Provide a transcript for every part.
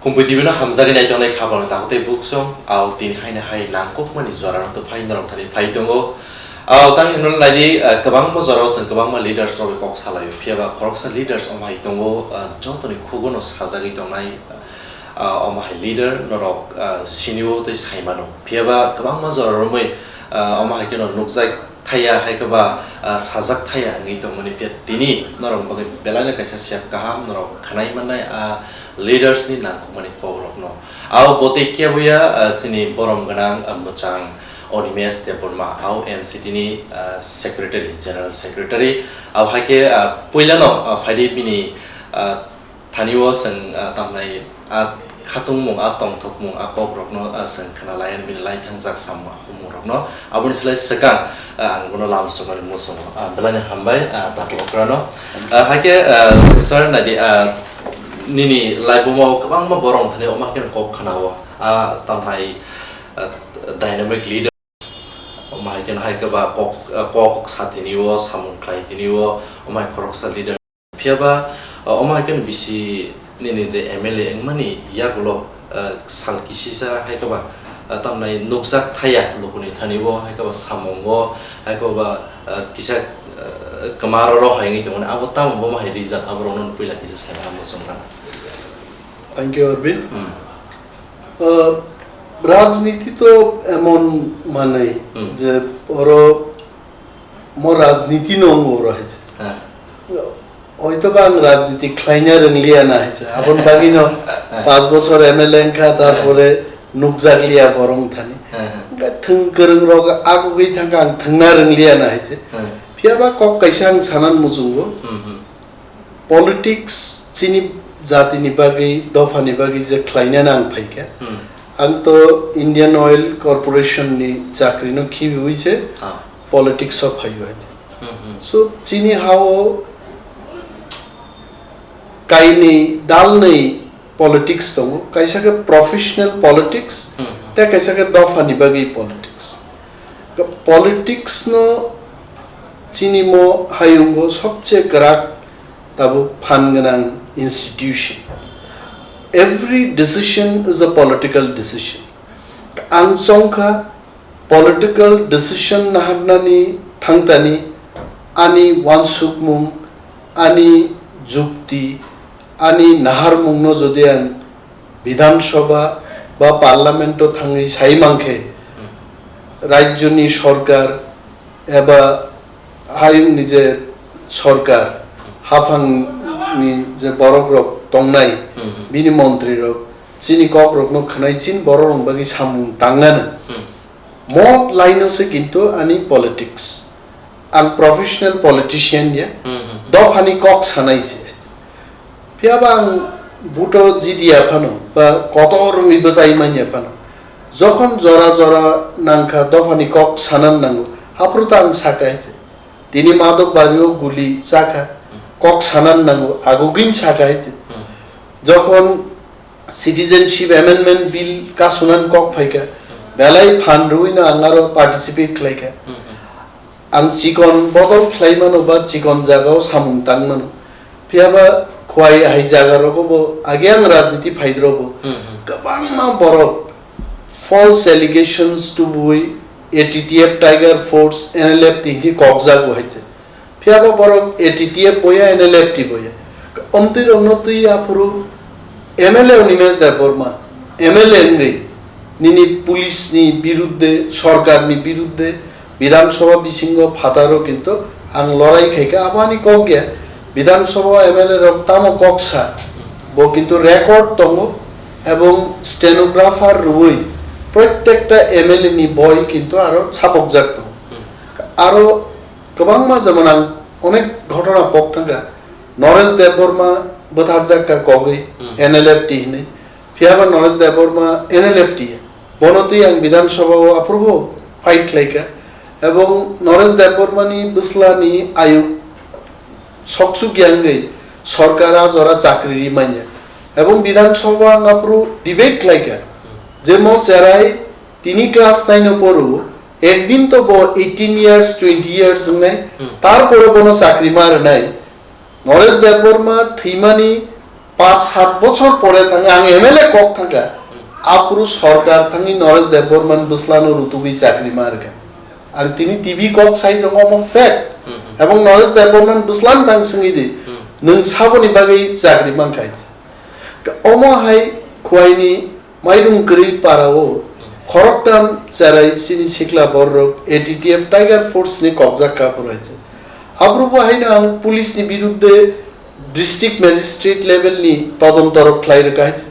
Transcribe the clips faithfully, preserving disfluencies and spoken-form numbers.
Kumpui T V no hamjagwi naitongnai khabarni takhuk tei buksong, au tini haino hai nangkukmani jorano to phai norok thani phai tongo. Au tang hino naidi, eh, kwbangma jorao chwng kwbangma leaders rok bai kok salaio, phiyaba khoroksa leaders omo hai tongo, eh, jotoni khugono sajagwi tongnai, eh, omo hai leader norok, eh, sinio tei saimano. Phiyaba kwbangma jora romwi, eh, omo hai kheno nukjak thaya, hai khe ba, ah, sajak thaya wngwi tongmani, phiya tini norok bagwi belai no kaisa sep kaham norok khwnai mannai, ah, leaders ni nangkukmani kok rokno. Au bo tei keboya, ah, chini borom gwnang, ah, mwchang Animesh Debbarma, au N C T ni, ah, secretary, general secretary, au hai khe, ah, puila no, ah, phaidi bini, ah, thani o chwng, ah, tamnai, ah, khatungmung, ah, tongthokmung, ah, kokrokno, ah, chwng khna lai, bini lai thangjak samung, ah, humungrokno. Aboni slai swkang, ah, ang bono lam sokmani muchungo. Ah, belai ni hambai, ah, takhuk okrano. Ah, hai khe, ah, sir, naidi, ah, nini laibuma o kwbangma borok thani omo hai kheno kok khna o. Ah, tamhai, ah, dynamic leader. Omo hai kheno hai khe ba kok, ah, kok sa tini o, samung khlai tini o, omo hai khoroksa leader. Phiya ba, uh, omo hai kheno bisi nini je M L A wngmani yagulo, uh, sal kisisa hai khe ba, uh, tamnai nukjak thaya lukuni thani bo hai khe ba samungo hai khe ba, uh, kisa, uh, kwmaro rw hai wngwi tongmani abo tamo bomo hai rijak aborokno puila kisa sai ang muchung rana. Thank you, Arvind. Hmm. Uh, rajniti to emon manai Hmm. je oro mo rajniti no wngo oro hai je. Ha. Hoito ba ang rajniti khlaina rwngliya na hai je. Aboni bagwi no Ha. Panch bochor M L A wngkha, Ha. tarpore nukjakliya borok thani. Ha, ha. Hwnkhe thwng kwrwng rok agugwi thangkha ang thwngna rwngliya na hai je. Ha. Phiya ba kok kaisa ang sanan muchungo. Hmm, hmm. Politics chini jatini bagwi, dophani bagwi je khlainani ang phaikha, Hmm. ang to Indian Oil Corporation ni chakri no khibiwi se Ah. politics o phaiwi hai. Hmm, hmm. So, chini hao kainwi dalnwi politics tongo, kaisa khe professional politics, Hmm, hmm. tei kaisa khe dophani bagwi politics. Politics no chini mo hayungo sobse kwrak tabuk phan gwnang institution. Every decision is a political decision. Ang chongkha political decision naharnani thangtani ani wansukmung, ani jukti, ani naharmungno jodi ang Bidhan Sabha ba Parliament o thangwi sai mankhe, rajyoni sorkar eba hayungni je sorkar, haphangni je borok rok tongnai, Hmm. bini montri rok, chini kok rokno khwnai chin borok rok bagwi samung tangnani. Hmm. Mo line o se kintu ani politics. Ang professional politician ya, Hmm, hmm. dophani kok sanai se. Phiya ba ang buto jidiya phano, ba kotor wngwi bwchai manya phano, jokhon jora jora nangkha dophani kok sanan nango, aphuru ta ang sakha hai se. Tini Madok Bario guli chakha, kok sanan nango, agugin sakha hai se. Hmm. Jokhon Citizenship Amendment Bill kasunan kok phaikha, belai phan rwino ang aro participate khlaikha. Hmm, hmm. Ang chikon bodol khlai mano ba chikon jagao samung tang mano. Phiya ba khwai hai jaga rogo bo age ang rajniti phaidrobo Hmm, hmm. kwbangma borok false allegations tubui A T T F Tiger Force N L F T hini kokjago hai se. Phiya ba borok A T T F boya, N L F T boya. Omtwi rokno twi aphuru M L A Animesh Debbarma, M L A wngwi nini police ni birudde, sorkar ni birudde, Bidhan Sabha bisingo phataro kintu ang lorai khaikha, abo ani kok ya. Bidhan Sabha M L A rok tamo kok sa, bo kintu record tongo, ebong stenographer rwui prottekta M L A ni boi kintu aro chapokjak tongo. Aro kwbangma, jemon ang onek ghotona pok thangkha, Naresh Debbarma bwtharjak kha kogwi Hmm. N L F T hinwi, phiya ba Naresh Debbarma N L F T ya, bono twi ang Bidhan Sabha o aphuru bo fight khlaikha, ebong Naresh Debbarma ni bwsla ni ayuk soksuk ya wngwi sorkar a jora chakri ri manya, ebong Bidhan Sabha ang aphuru debate khlaikha, je mo cherai tini class nine o poro, ekdin to bo eighteen years, twenty years wngnai, Hmm. tarpore bono chakri ma rwnai. Naresh Debbarma thwimani Pas sat bochor pore thang ang M L A kok thangkha. Aphuru sorkar thangwi Naresh Debbarman bwslano rutugwi chakri ma rwkha. Ang tini T V kok sai tongo, omo fact. Hmm. Ebong Naresh Debbarman bwslan thang swngwi di, Hmm. nwng saboni bagwi chakri mankha? Omo hai Khwaini Mairung kwrwi para o khoroktham cherai chini sikla borok A T T F Tiger Force ni kokjak kha phuru hai se. Aphuru bo haino ang police ni birudde district magistrate level ni todonto rok khlai rwkha hai se.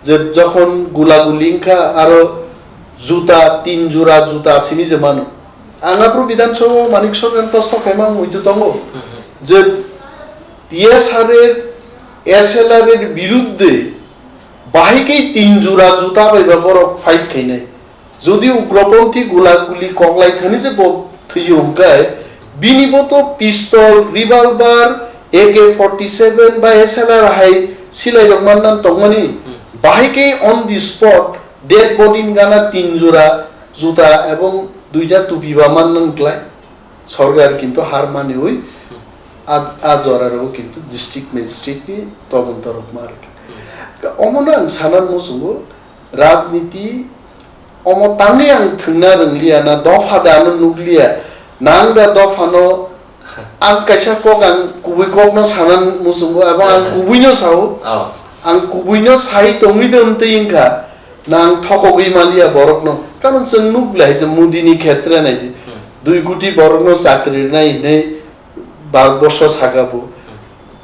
Je jokhon gula guli wngkha aro juta, tin jora juta simi je mano. Ang aphuru Bidhan Sabha o Manik Sarkar ni proshno khaima ang muitu tongo. Je T S R er, S L R er birudde bahai khe tin jora juta bai ba borok fight khainai. Jodi ugroponthi gula guli koklai thani se bo thwiyo hwnkhe, bini bo to pistol, revolver, A K forty seven ba S L R hai silai rok manna tongmani. Hmm. Bahai khe on the spot dead body ni gana tin jora juta ebong duita tupi ba manna wngklai. Sorkar kintu har maniwi a, a jora rok kintu district magistrate ni todonto rok ma rwkha. Omono ang sanan muchungo rajniti omo tangwi ang thwngna rwngliya na dopha da ano nukliya nang da dophano ang kaisa kok ang kubui kokno sanan muchungo abo ang kubuino sao. Oh. Ang kubuino sai tongwi de wngtwi wngkha. Nang thokogwi maliya borokno. Karon chwng nukle hai je Modi ni khetre nai di. Hmm. Dui koti borokno chakri rwnai hinwi Bharat borsho saka bo.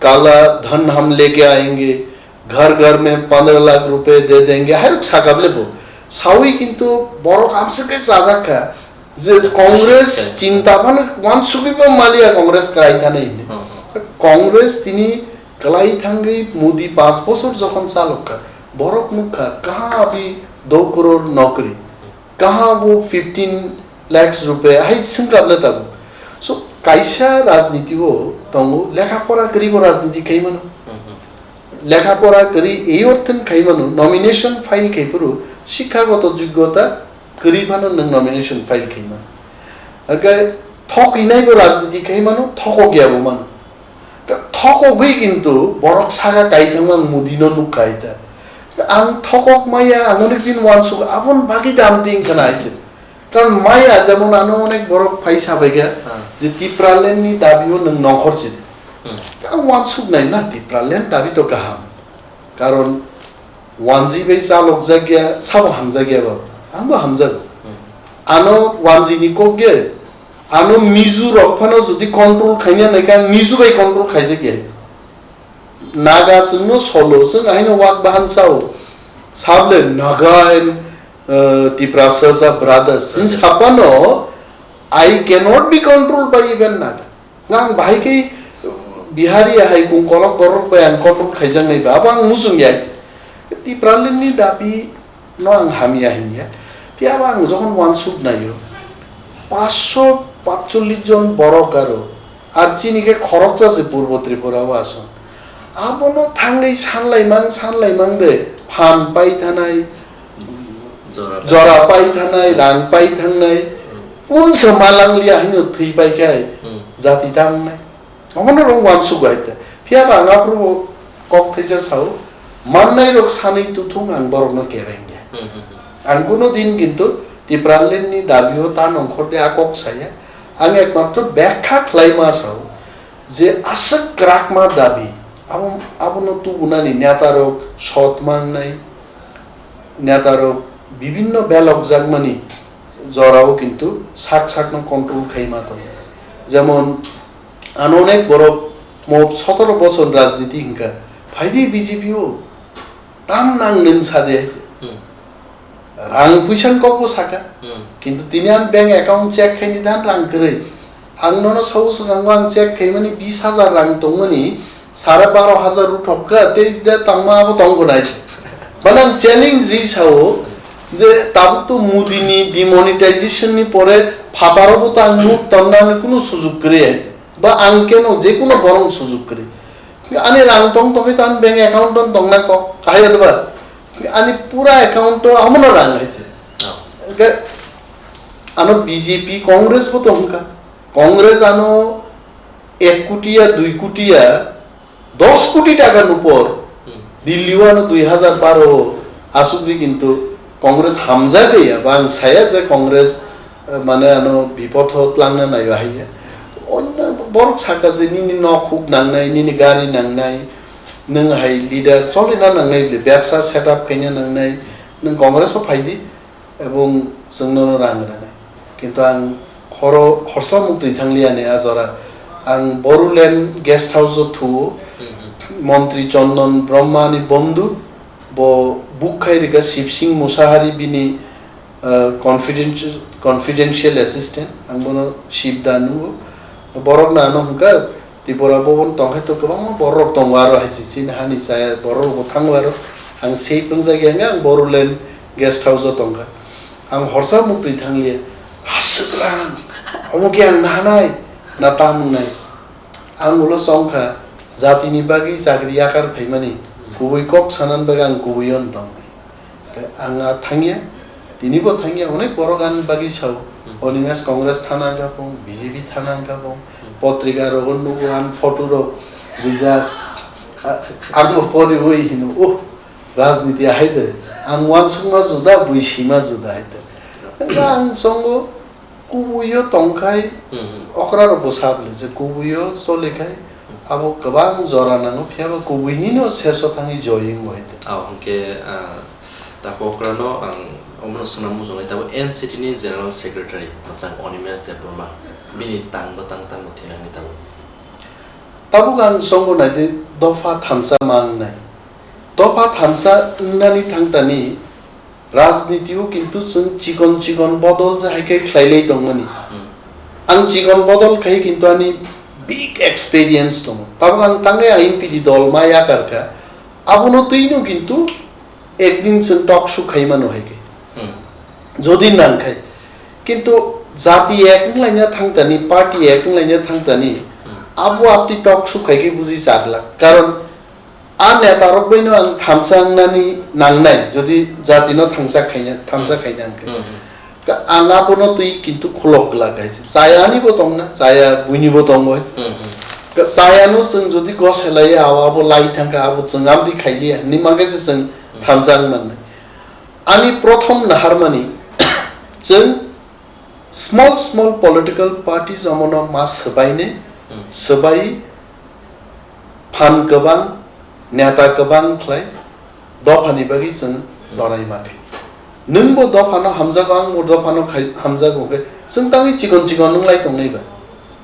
Kala dhan hum leke aayenge, ghar ghar mein pandra lakh rupe de denge. Hairok saka bole bo. Sawi kintu borok amswk khe chajak kha je Congress chinta phano wansugwi bo maliya Congress kwlai thani hinwi. Hmm, hmm. Congress tini kwlai thangwi Modi panch bochor jokhon chalok kha, borok nuk kha, kaha abhi do crore nokri, kaha wo fifteen lakhs rupees, hai swngkha bole tabuk. So, kaisa rajniti o tongo, lekha pora kwrwi bo rajniti khai mano. Mhm. Lekha pora kwrwi ei orthen khai mano, nomination file khai phuru, sikhagoto joggota kwrwi phano nwng nomination file khai mano. Hwnkhe thok rinai bo rajniti khai mano, thokok ya bo mano. Thokogwi kintu borok saka kaithangma ang Modi no nukha hai ta. Ang thokok maya, ang onek din wansuk, aboni bagwi dam ding khna hai ta. Karon maya jemon ano onek borok phai sabai kha, Ah. je Tipraland ni dabi o nwng nongkhor si. Hmm. Ang wansuk nai na Tipraland dabi to kaham. Karon wanji bai chalok jak ya, sabo hamjak ya ba, ang bo hamjago. Hmm. Ano wanji ni kok ge, ano Mizo rok phano jodi control khaina nai kha, Mizo bai control khaijak ya. Naga chwngno solo, chwng aino wak bahan sao. Sable Naga and, uh, Tiprasa are brothers. Brothers. Chwng sapano, I cannot be controlled by even Naga. Nang bahai khe Bihari hai kung kolok borok bai ang control khaijak nai ba, abo ang muchung ya. Tipraland ni dabi no ang hamya hinya. Phiya ba ang jokhon wansuk naio, paanch sho patchollish jon borok aro, ar chini khe khoroksa se Purbo Tripura o ason. Abono thangwi sanlaimang, sanlaimang de phan pai thanai, Jora pai. Jora pai thanai, rang pai thangnai. Hmm. Unsa malang liya hino thwi pai khai. Hmm. Jati tangnai. Omono rong wansuk bai ta. Phiya ba ang aphuru kok thaisa sao. Mannai rok sanwi tuthung ang borokno kebeng ya. Hmm, hmm, hmm. Ang kuno din kintu Tipraland ni dabi o ta nongkhor de a kok saya. Ang ekmatro bekha khlai ma sao. Je aswk kwrakma dabi, abo, abono tubunani netarok sot mangnai, netarok bibinno belokjakmani jorao kintu sak sakno control khaima tongo. Jemon, ano onek borok mo sotoro bochor rajniti hinkha, phaidi B J P o, tam nang nwng sade. Hmm. Rang puisa ni kokbo saka. Hmm. Kintu tini ang bank account check khaini dan rang kwrwi. Ang nono sao swkango ang check khaimani bis hajar rang tongmani, sare baro hajar ruthok kha, tei de tangma abo tong khwnai. Bana ang challenge ri sao je tabuk to Modi ni demonetization ni pore phataro bo to ang nuk tonnani kunu sujug kwrwi hai. Ba ang keno je kuno borong sujug kwrwi. Ani rang tong tongkhe to ani bank account on tongna kok. Kahai ya ba? Ani pura account o amono rang hai se. Oh. Hingke ano B J P, Congress bo tongkha. Congress ano ek koti ya, dui koti ya, dos koti taka nupor. Hmm. Delhi o ano dui hazar baro o asugri kintu Congress hamjagwi abo ang saya je Congress, eh, mane ano bipotho tlangna naiyo haiya. Onno borok saka je nini nok huk nangnai, nini gari nangnai, nwng hai leader cholina nangnai bile, bebsa set up khaina nangnai, nwng Congress o phaidi. Ebong chwng nono rang rwnai. Kintu ang horo, horsa muk twi thangliya ni a jora. Ang Boruland guest house o thu, montri Chondon Brahma ni bondhu, bo book khai rikha Shiv Singh Musahari bini, ah, confidential, confidential assistant, ang bono Shiv da nungo. Borok no ano hwnkha, Tripura Bhaban tongkhe to kwbangma borok tongo aro hai se chini hani chaya borok bo thango aro. Ang sei phwngjak ya ang Boruland guest house o tongkha. Ang horsa muktwi thangliya. Haswklang. Omo khe ang nahanai. Na tamwngnai. Ang ulo chongkha. Jatini bagwi chakri yakar phaimani. Kubui kok sanan bagwi ang kubui on tongnai. Ang a thangya, tini bo thangya, onek borok ani bagwi sao. Hmm. Onimes Congress thana wngkha phung, B J P thana wngkha phung, Hmm. Potrika rogo nugo ani photo rok rijak. A-, ang bo poriwi hino, "Oh, rajniti ahai de. Ang uansukma juda, bui sima juda hai de." Ang chongo, Kubuio tongkhai, Hmm. okra rok bwsa bwle je kubuio cholikhai, abo kwbang jora nango, phiya ba kubui nino seso thangwi joying bo hai tong. Aw, hwnkhe, ah, tako okra no ang omono swnam muchungnai, tabo N C T ni General Secretary, mwchang Onimesh Debbarma, bini tang bwtang tamo thinangni tabo. Tabuk ang chongo naidi dopha thansa mangnai. Dopha thansa wngnani thangtani Rajniti o kintu chwng chikon chikon bodol je hai khe khlai lai tongmani. Hmm. Ang chikon bodol khai kintu ani big experience tongo. Tabuk ang tangai I M P D dol ma yakar kha. Abono twino kintu ekdin chwng talk show khai mano hai khe. Hmm. Jodi nang khai. Kintu jati ek wnglaina thangtani, party ek wnglaina thangtani, Hmm. abo abti talk show khai khe buji chak glak. Karon A neta rok bai no ang thansa wngnani nangnai, jodi jati no thansa khaina, thansa Hmm. khaina hwnkhe. Hmm, hmm. Ka ang abono twi kintu khulok glak hai se. Chaya ani bo tongna, chaya buini bo tongo hai. Hmm, hmm. Ka chaya no chwng jodi gose lai ya, abo, abo lai thangkha, abo chwng amdi khailiya, ni mangkhe se chwng Hmm. thansa wngnai. Ani prothom naharmani chwng Small small political parties omono ma swbainai, Hmm. swbai phan kwbang, neta kwbang khlai dophani bagwi chwng Hmm. lorai ma khe. Nwng bo dophano hamjago, ang bo dophano khai-, hamjago hwnkhe chwng tangwi chikon chikon wnglai tongnai ba.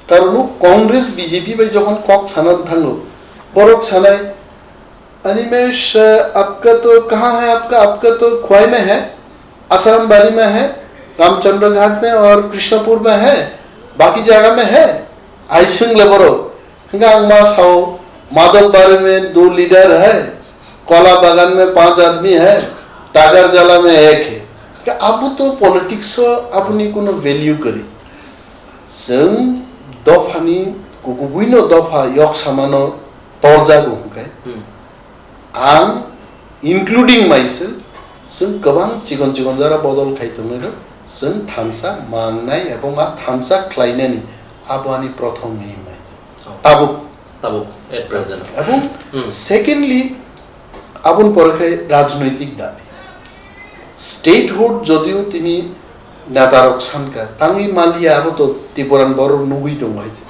Karon o Congress B J P bai jokhon kok sana thango, borok sanai, "Animesh, आपका तो कहाँ है, आपका, आपका तो खोवाई में है, आसाराम बाड़ी में है, रामचंद्र घाट में और कृष्णपुर में है, बाकी जगह में है?" Ai swng le borok. Hwnkhe ang ma sao, Madhobari mein do leader hai, Kola Bagan mein panch aadmi hai, Tagarjala mein ek hai. Ka abo to politics o aboni kuno value kwrwi. Chwng dophani kukubuino dopha yok samano torjago hwnkhe, Hmm. ang including myself, chwng kwbang chikon chikon jora bodol khai tongnai rok, chwng thansa mangnai ebong a thansa khlainani abo ani prothom aim hai. Oh. Tabuk. Tabuk, at present. Ebong Hmm. secondly, aboni pore khai rajnoitik dabi. Statehood jodio tini neta rok sankha, tangwi maliya abo to Tipuran borok nugwi tongo hai se.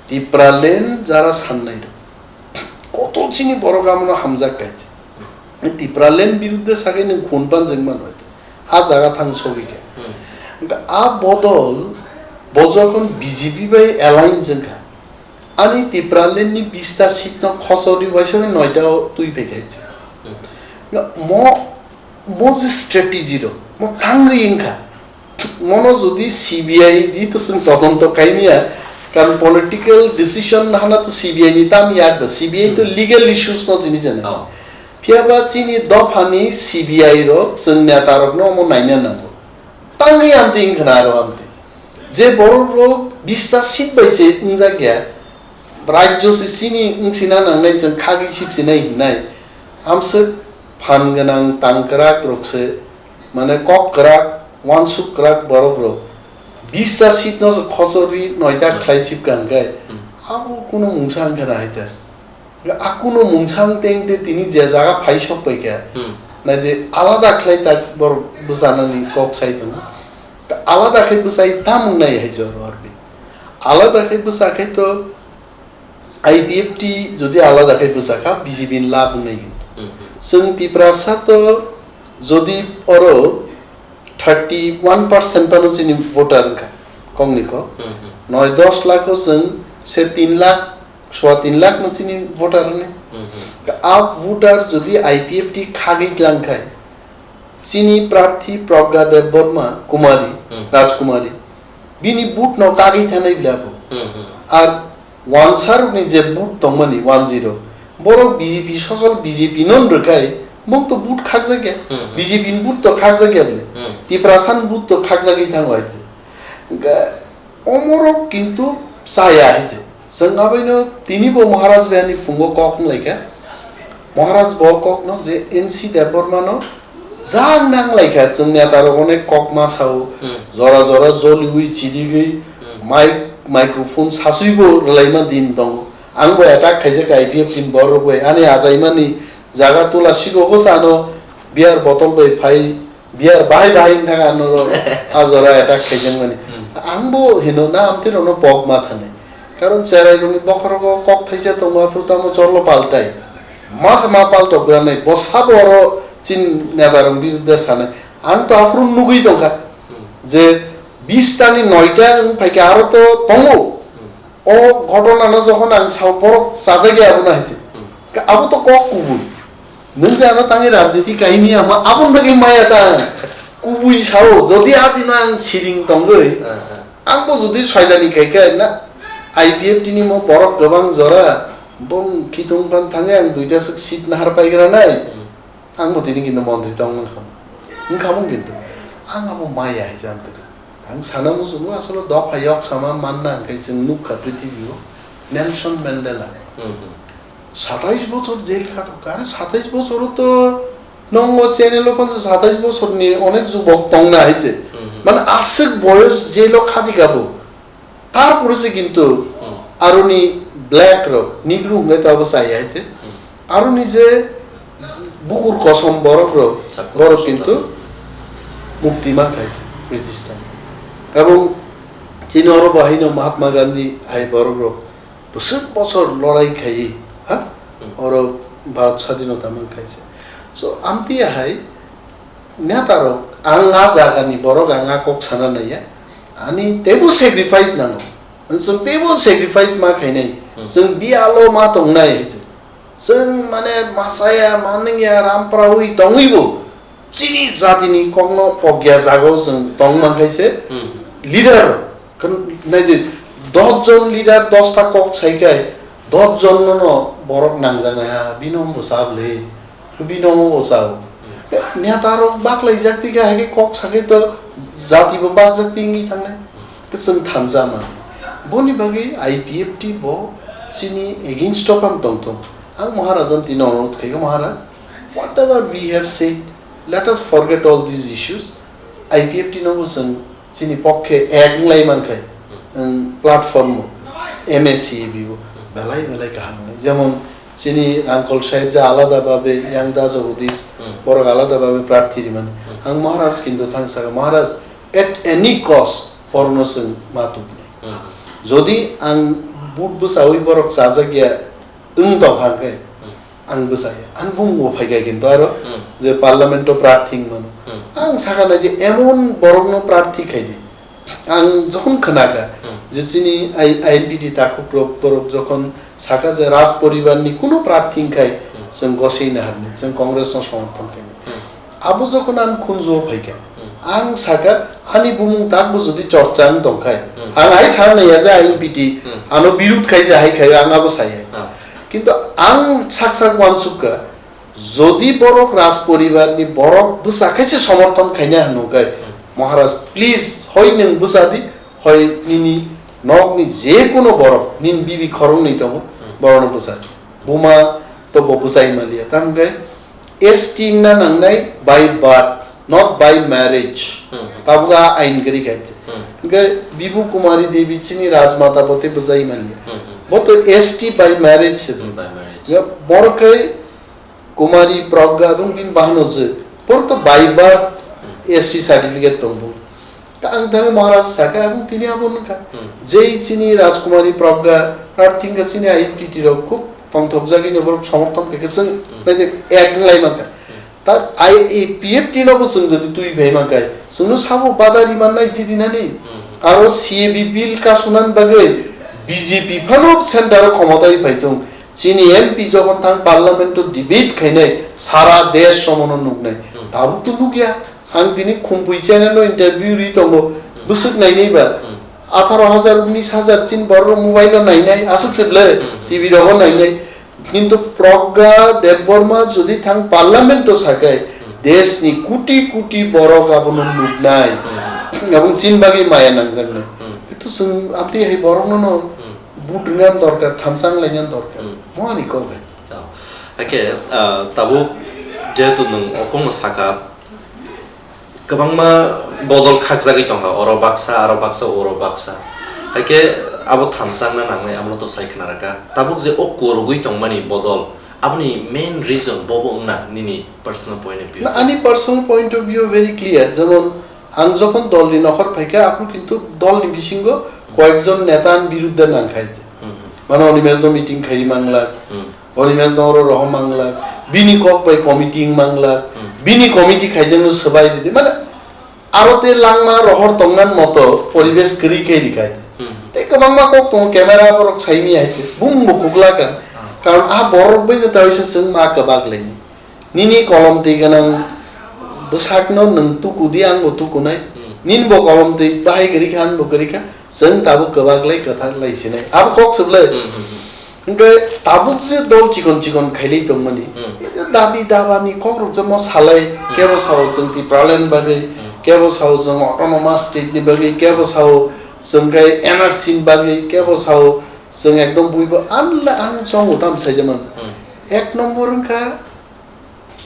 Tipraland jara sannai rok. Kotor chini borok amono hamjak kai se. Tipraland birudde sakai nwng khun panjak mano hai se. Ha jaga thang sogwi khe. Hmm. Hwnkhe a bodol bo jokhon B J P bai alliance wngkha, ani Tipraland ni bista seat no khosori waisa noita o twi phai khe se. Hmm. Hwnkhe mo, mo je strategy rok, mo tangwi wngkha. Mono jodi C B I di to chwng todonto kaimiya, karon political decision hana to C B I ni tam yak da, C B I to Hmm. legal issues no sini jana. Oh. Phiya ba chini dophani C B I rok chwng neta rokno omo naina nango. Tangwi amtwi wngkha na aro amtwi. Je borok rok bista seat bai se wngjak ya, rajyo se chini wngsina nangnai chwng khagwi sip sinai hinai. Amswk phan gwnang tang kwrak rok se, mane kok kwrak, wansuk kwrak borok rok bista seat no se khosori noita khlai sip ka hwnkhe Hmm. abo kuno mungsa wngkha na hai ta. Akuno mungsang teng de tini je jaga phai sok pai kha. Hmm. Nai de alada khlai ta bor bwchanani kok sai tongo. Ta alada khai bwchai tamung nai hai jor arbi. Alada khai bwcha khai to I P F T jodi alada khai bwcha kha B J P ni lab nai. Hmm. Chwng Tiprasa to jodi oro thirty one percent pano chini voter wngkha kongni kok. Hmm. Noi dos lakh o chwng se tin lakh, swa tin lakh no chini voter ni. Hmm. A voter jodi I P F T khagwi langkhai, chini prarthi Pragya Debbarma Kumari, Hmm. Rajkumari, bini vote no kagwi thanai bla bo. Hmm. Ar wansarokni je vote tongmani one zero, borok B J P sosol B J P non rwkhai, bong to vote khakjakya, Hmm, hmm. B J P ni vote to khakjakya bole, Hmm. Tiprasa ni vote to khakjagwi thango hai je. Hwnkhe omorok kintu chaya hai je. Chwng abaino tini bo Maharaj bai ani phungo kok wnglaikha. Maharaj bo kokno je N C Debbarmano jang nang lai kha, chwng neta rok onek kok ma sao, Hmm. jora jora joliui chidigwi, Hmm. mic, microphone sasui bo rwlaima din tongo. Ang bo attack khaijak I P F T ni borok bai, ani achaimani jaga tula sigo bo sano beer bottle bai phai, beer bahai bahai wngkha ano ro a jora attack khaijakmani. Hmm. Ang bo hino na amtwi rokno pok ma thani. Karon cherai rokni bokhorogo kok thaisa tongo, aphuru tamo chorlo paltai. Masa ma paltok granai, bo sabo oro chin neta rok biruddhe sanai. Ang to aphuru nugui tongkha Hmm. je bis tani noita wng phaikha aro to tongo. Hmm. O ghotona no jokhon ang sao borok chajagya abo na hiti. Hmm. Ka abo to kok kubui. Nwng je ano tangwi rajniti kaimi ama aboni bagwi maya ta kubui sao. Jodi atino ang siring tongwi. Ah, ah. Ang bo jodi soidani kaikha na I P F T ni mo borok kwbang jora bong khitung phan thangwi ang duita swk seat nahar paigra nai. Hmm. Ang bo tini kintu montri tong wngkha. Wngkha mung kintu. Ang abo maya hai jang tiri. Ang sana muchungo asolo dopha yok sama manna hwnkhe chwng nukha prithibio Nelson Mandela. Hmm, hmm. Satais bochor jail khato. Are satais bochor to nongo channel o pansa satais bochor ni onek jubok tongna hai je. Hmm, hmm. Mane aswk boyos jail o khadi kabo. Tarpore se kintu Hmm. aroni black rok, negro hwnwi tabo chaya hai te. Hmm. Aroni je bukur kosom borok rok, Sakur borok kosom kintu rok. Mukti ma khai se British time. Ebong chini oro bahai no Mahatma Gandhi hai borok rok bwswk bosor lorai khai, ha? Hmm. Oro Bharat Sadinota man khai se. So, amtwi hai neta rok, ang a jaga ni borok, ang a kok sana naiya. Ani teibo sacrifice nango. Chwng teibo sacrifice ma khainai. Hmm. Chwng biyalo ma tongnai hai se. Chwng mane masaya, manungya, ramprawi tongwibo. Chini jatini kokno pokya jagao chwng tong man khai se. Hmm. Leader, kan-, naidi, dos jon leader, dos ta kok sai khai, dos jon no no borok nangjaknai ha, bino bo sable. Bino bo sao. Neta rok baklai jak tike hai khe kok sakai to jati bo bakjak tingwi thangnai. Khe chwng thansa ma. Boni bagwi I P F T bo chini against o phan tong thung. Ang Maharajan tino onurodh khaikha, Maharaj, whatever we have said, let us forget all these issues. I P F T no bo chwng chini pokhe ek wng lai man khai, um, platform o M A C A B o belai belai kaham wngnai. Jemon chini Rangkol sahib je alada babe Yang Da Jagadish, Hmm. borok alada babe prarthi rimani. Hmm. Ang Maharaj kintu thang saka, Maharaj, at any cost borokno chwng ma tubunai. Hmm. Jodi ang vote bwchawi borok chajak ya wng tong kha khe, Hmm. ang bwchaya. Ang bumung bo phai kha kintu aro Hmm. je parliament o prarthi wng mano. Hmm. Ang saka nai di emon borokno prarthi khai di. Ang jokhon khna kha Hmm. je chini I-, I N P T takhuk rok borok jokhon saka je Raj poribar ni kuno prarthi wng khai Hmm. chwng gosei naharni, chwng Congress no somorthon khainai. Hmm. Abo jokhon ang khunju o phai kha, Hmm. ang saka ani bumung tak bo jodi chorcha wng tong khai, Hmm. ang hai sa nai ya je I N P T Hmm. ano birud khai je hai khai ang abo sai hai. Ah. Kintu ang sak sak uansuk kha, jodi borok Raj poribar ni borok bwsa khe se somorthon khaina hwnnw khe, Hmm. Maharaj, please, hoi nwng bwsa di, hoi nini nok ni je kuno borok, nini bibi khoroknwi tongo, Hmm. borokno bwsa di. Buma to bo bwsai maliya. Tamo khe S T wngna nangnai by birth, not by marriage. Hmm. Tabuk a ain kwrwi kha. Hmm. Hwnkhe Bibu Kumari Devi chini Rajmata bo tei bwsai maliya. Hmm, hmm. Bo to S T by marriage se. Hmm, by marriage. Ya, borok khe Kumari Pragga abong bini bahano je. Borok to by birth S C certificate tongbo. Ta ang thangwi Maharaj saka abong tini abo nungkha. Hmm. Jei chini Rajkumari Pragga, ar thingkha chini I P T rok khub tongthokjagwi no borok somorthon khe khe chwng Hmm. naide ek wng lai mankha. Hmm. Ta I, I P F T no bo chwng jodi twi phai mankha, chwngno sabo badari mannai jidi nani. Hmm. Aro C A B bill kasunani bagwi B J P phano center o khomotai phai thung. Chini M P jokhon thang parliament o debate khainai, sara desh somono nuknai. Hmm. Tabuk to nukya. Ang tini Khumpui channel o interview ri tongo, Hmm. bwswk nainai ba. Hmm. Atharo hajar, unis hajar chin borok mobile o nainai, aswk se ble Hmm. T V rogo nainai. Kintu Pragga Debbarma jodi thang parliament o sakai, Hmm. desh ni kuti kuti borok abono nuknai. Hmm. Abong chin bagwi maya nangjaknai. Hmm. Itu chwng amtwi hai borokno no Hmm. vote rwna dorkar, thansa wng laina dorkar. Hmm. Mo ani kok hai. Oh. Haikhe, ah, tabuk jehetu nwng okongno saka, kwbangma bodol khakjagwi tongkha, oro baksa, aro baksa, oro baksa. Haikhe abo thansa wngna nangnai, abono to sai khna rwkha. Tabuk je o kwrwgwi tongmani bodol, aboni main reason bobo wngna nini personal point of view? Na, ani personal point of view very clear. Jemon, ang jokhon dolni nokhor phaikha, aphuru kintu dolni bisingo koyekjon neta ani birudde nangkha. Hmm, hmm. Mane Animesh no meeting khai manglak, Hmm. Animesh no oro rohor manglak, bini kok bai committee wng manglak, Hmm. bini committee khaijakno swbai ridi. Mane aro te langma rohor tongnan moto poribesh kwrwi khe rikha. Hmm. Tei kwbangma kok tongo, camera borok saimanya hai se. Bumbo kuklaka. Hmm. Karon a borok bai no ta waisa chwng ma kwbak laini. Nini kolom twi gwnang bwsakno nwng tuku di, ang bo tukunai. Hmm. Nini bo kolom twi bahai kwrwi kha, ang bo kwrwi kha. Chwng tabuk kwbak lai kwthar lai sinai. Abo kok swk lai. Hmm, hmm, hmm. Hwnkhe tabuk je dol chikon chikon khailai tongmani, Hmm. dabi dabani kok rok je mo salai, Hmm. kebo sao chwng Tipraland bagwi, Hmm. kebo sao chwng autonomous state ni bagwi, kebo sao chwng khe N R C ni bagwi, kebo sao chwng ekdom buibo anla ang chongo tam saijaman. Hmm. Ek nombor wngkha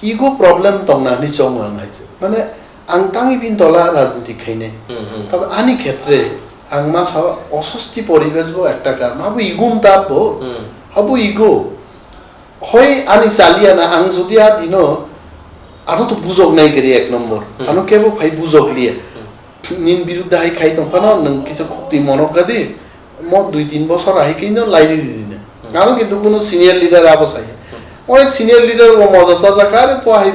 ego problem tongna hwnwi chongo ang hai se. Mane ang tangwi bini tola rajniti khainai. Hmm, hmm. Tabe ani khetre ang ma sao oshosti poribesh bo ekta karon. Abo ego mta bo. Hmm. Abo ego. Hoi ani chaliya na ang jodi a dino ano to bujok nai gari ek nombor. Hmm. Ano kebo phai bujok liya. Hmm. Nini birudde hai khai tong phano nwng kisa khukti monok gadi, mo dui tin bosor ahai khe no lairi di dine. Hmm. Ano kintu kuno senior leader abo sai. Hmm. Onek senior leader o moja sajak, are po hai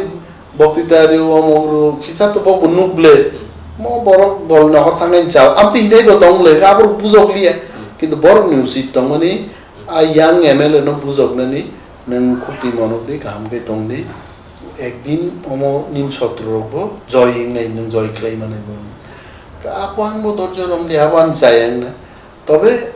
boktita rio, omok rio, kisa to bo nuk ble. Hmm. Mo borok dol nohor thangnai chao. Amtwi hinai bo tong le, abor bujok liya. Hmm. Kintu borok ni usit tongmani, a young M L A no bujok nani, nwng khukti monok di, kaham khe tong di. Ekdin omo nini sotro rok bo joy wngnai, nwng joy khlai manai bo. Abo ang bo dorjo rom di, abo ang chaya wngna. Tobe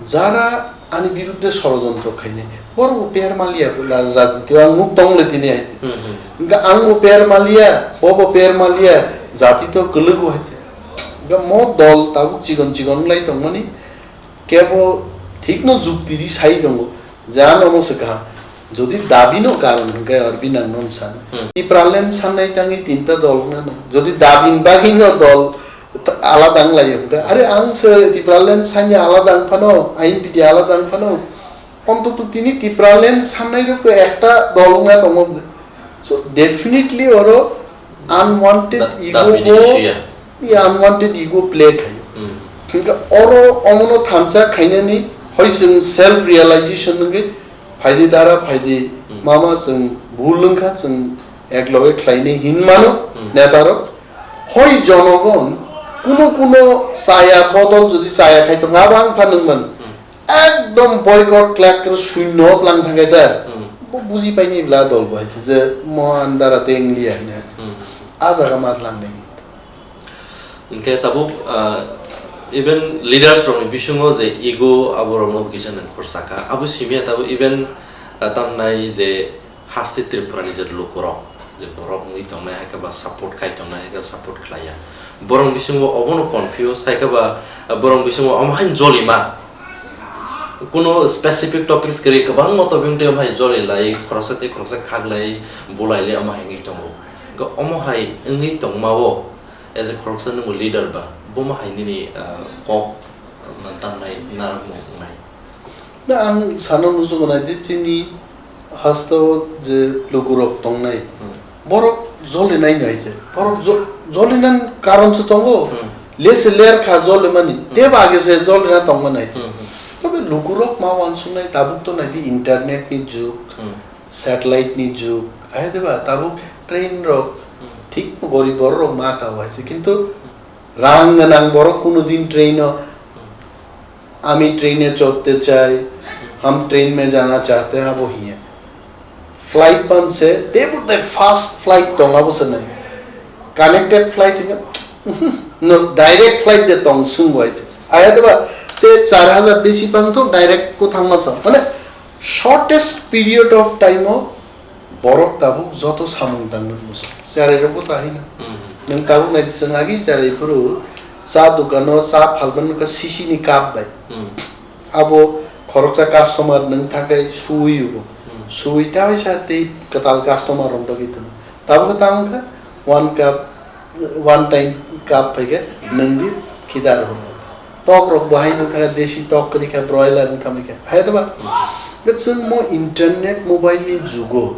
jara ani birudde sorojontro khainai, borok bo per maliya, raj-, rajniti o ang nuk tong le tini hai. Hmm, hmm. Hwnkhe ang bo per maliya, bo bo per maliya, jati to kwlwgo hai. Hwnkhe mo dol tabuk chikon chikon wng lai tongmani, kebo thikno jukti di sai tongo. Jano mo se kaham. Jodi dabi no karon hwnkhe Arvind ang non san. Hmm. Tipraland sannai tangwi tinta dol wngna no. Jodi dabi bagwi no dol ta-, alada wng lai hwnkhe. Are ang se Tipraland sanya alada wng phano, I N P T alada wng phano. Ontoto tini Tipraland sannai rok to ekta dol wngna tongo. So definitely oro unwanted Da-, ego dabi ni bo, issue ya. Ya, unwanted ego play khaio. Hmm. Hwnkhe oro omono thansa khainani hoi chwng self realization wngwi phaidi dara phaidi Hmm. mama chwng bhul wngkha, chwng ek loge khlainai hin mano Hmm. neta rok. Hoi jonogon kuno kuno chaya bodol jodi chaya khai tongkha, abo ang phan wng mano. Hmm. Ekdom boycott khlak khe shunno tlang thangkhe ta. Hmm. Bo buji paini bla dol bo hai se je mo andara teng liya hine. Hmm. A jaga ma tlang nai. Hwnkhe tabuk, ah, even leaders rokni bisingo je ego abo rokno kisa nang khorsa kha. Abo simi ya tabuk even, ah, tamnai je haste Tripura ni je lukurok, je borok wngwi tongnai, hai khe ba support khai tongnai, hai khe support khlai ya. Borok bisingo obono confuse, hai khe ba, ah, borok bisingo omo hai jolima. Kuno specific topics kwrwi kwbangma topic wngtwi omo hai joli lai, khoroksa tei khoroksa khak lai, bulai lai omo hai wngwi tongo. Hwnkhe omo hai wngwi tongma o, as a khoroksa nwngbo leader ba, bomo hai nini, ah, kok mantangnai narwkmung wngnai. Na ang sana muchungo nai di chini Hasto je lukurok tongnai, Hmm. borok jolinai no hai je. Borok jo-, jolinan karon se tongo. Hmm. Lese ler kha jolimani. Hmm. Teba age se jolina tongma nai. Hmm, hmm. Tobe lukurok ma wansuknai tabuk to nai di internet ni jug, Hmm. satellite ni jug. Ahe deba tabuk train rok Hmm. thik no gorib borok rok ma ka hai se. Kintu rang gwnang borok kuno din train o, "Ami train e chotte chai, hum train mein jana chahte hain," abo hiya. Flight pan se, tebo tai fast flight tong abo se nai. Connected flight hiya, no, direct flight de tong sung bai se. Aya deba, te char hajar besi pang to direct ko thangma sa. Mane, shortest period of time o borok tabuk joto samung tangna muchung. Cherai rokbo ta haino. Hmm. Nwng tabuk nai chwng agi cherai phuru cha dukano cha phalmani ka sisi ni cup bai. Hmm. Abo khoroksa customer nwng thakai suwi ubo. Hmm. Suwi ta sa tei kwtal customer rok bagwi tong. Tabuk tang kha one cup, one time cup phai khe nwng di khidar rok. Tok rok bo hai nwng kha desi tok kwrwi kha broiler nwng thamwi kha. Hai da ba? Hmm. Be chwng mo internet mobile ni jugo.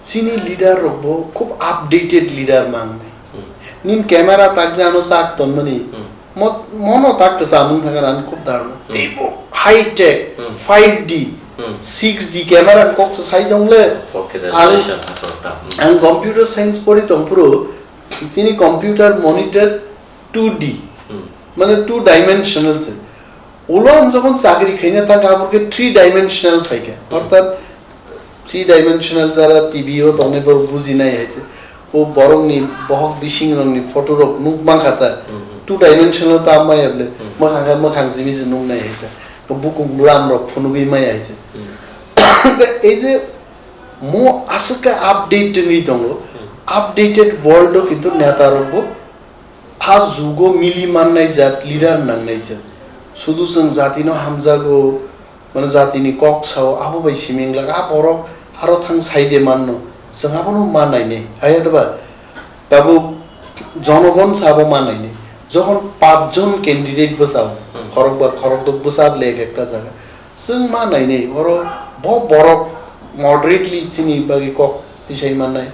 Chini leader rok bo khub updated leader mangnai. Hmm. Nin camera tak jano sak ton mani. Hmm. Mo, mono tak kwcham wng thang ani khub darno. Hmm. Tei bo high tech, Hmm. five D, Hmm. six D camera kok se sai tong le. Four K Ang, resolution ha to ta. Hmm. Ang computer science pori tong phuru, chini computer monitor two D, Hmm. mane two dimensional se. Ulo ang jokhon chakri khaina thang kha, abor khe three dimensional phai kha. Hmm. Orthat three dimensional dara T V o tongnai borok bujinai hai te. O borokni bohok bising rokni photo rok nuk man kha ta. Hmm. Two dimensional ta maya ble. Hmm. Mwkhang khe mwkhang jimi se nuk nai hai ta. Bukung bwlam rok phunugwi maya hai se. Hmm. Ei je mo aswk khe update wngwi tongo. Hmm. Updated world o kintu neta rok bo a jugo mili mannai jat leader nangnai jat. Sudu chwng jatino hamjago, mane jatini kok sao, abo bai simi wngla, a borok aro thang sai de manno, chwng abono ma nainai. Aya deba, tabuk jonogon sabo ma nainai. Jokhon pachjon candidate bwsao, Hmm. khorokba khorokdok bwsa le ek ekta jaga. Chwng ma nainai, oro bo borok moderately chini bagwi kok tisai mannai.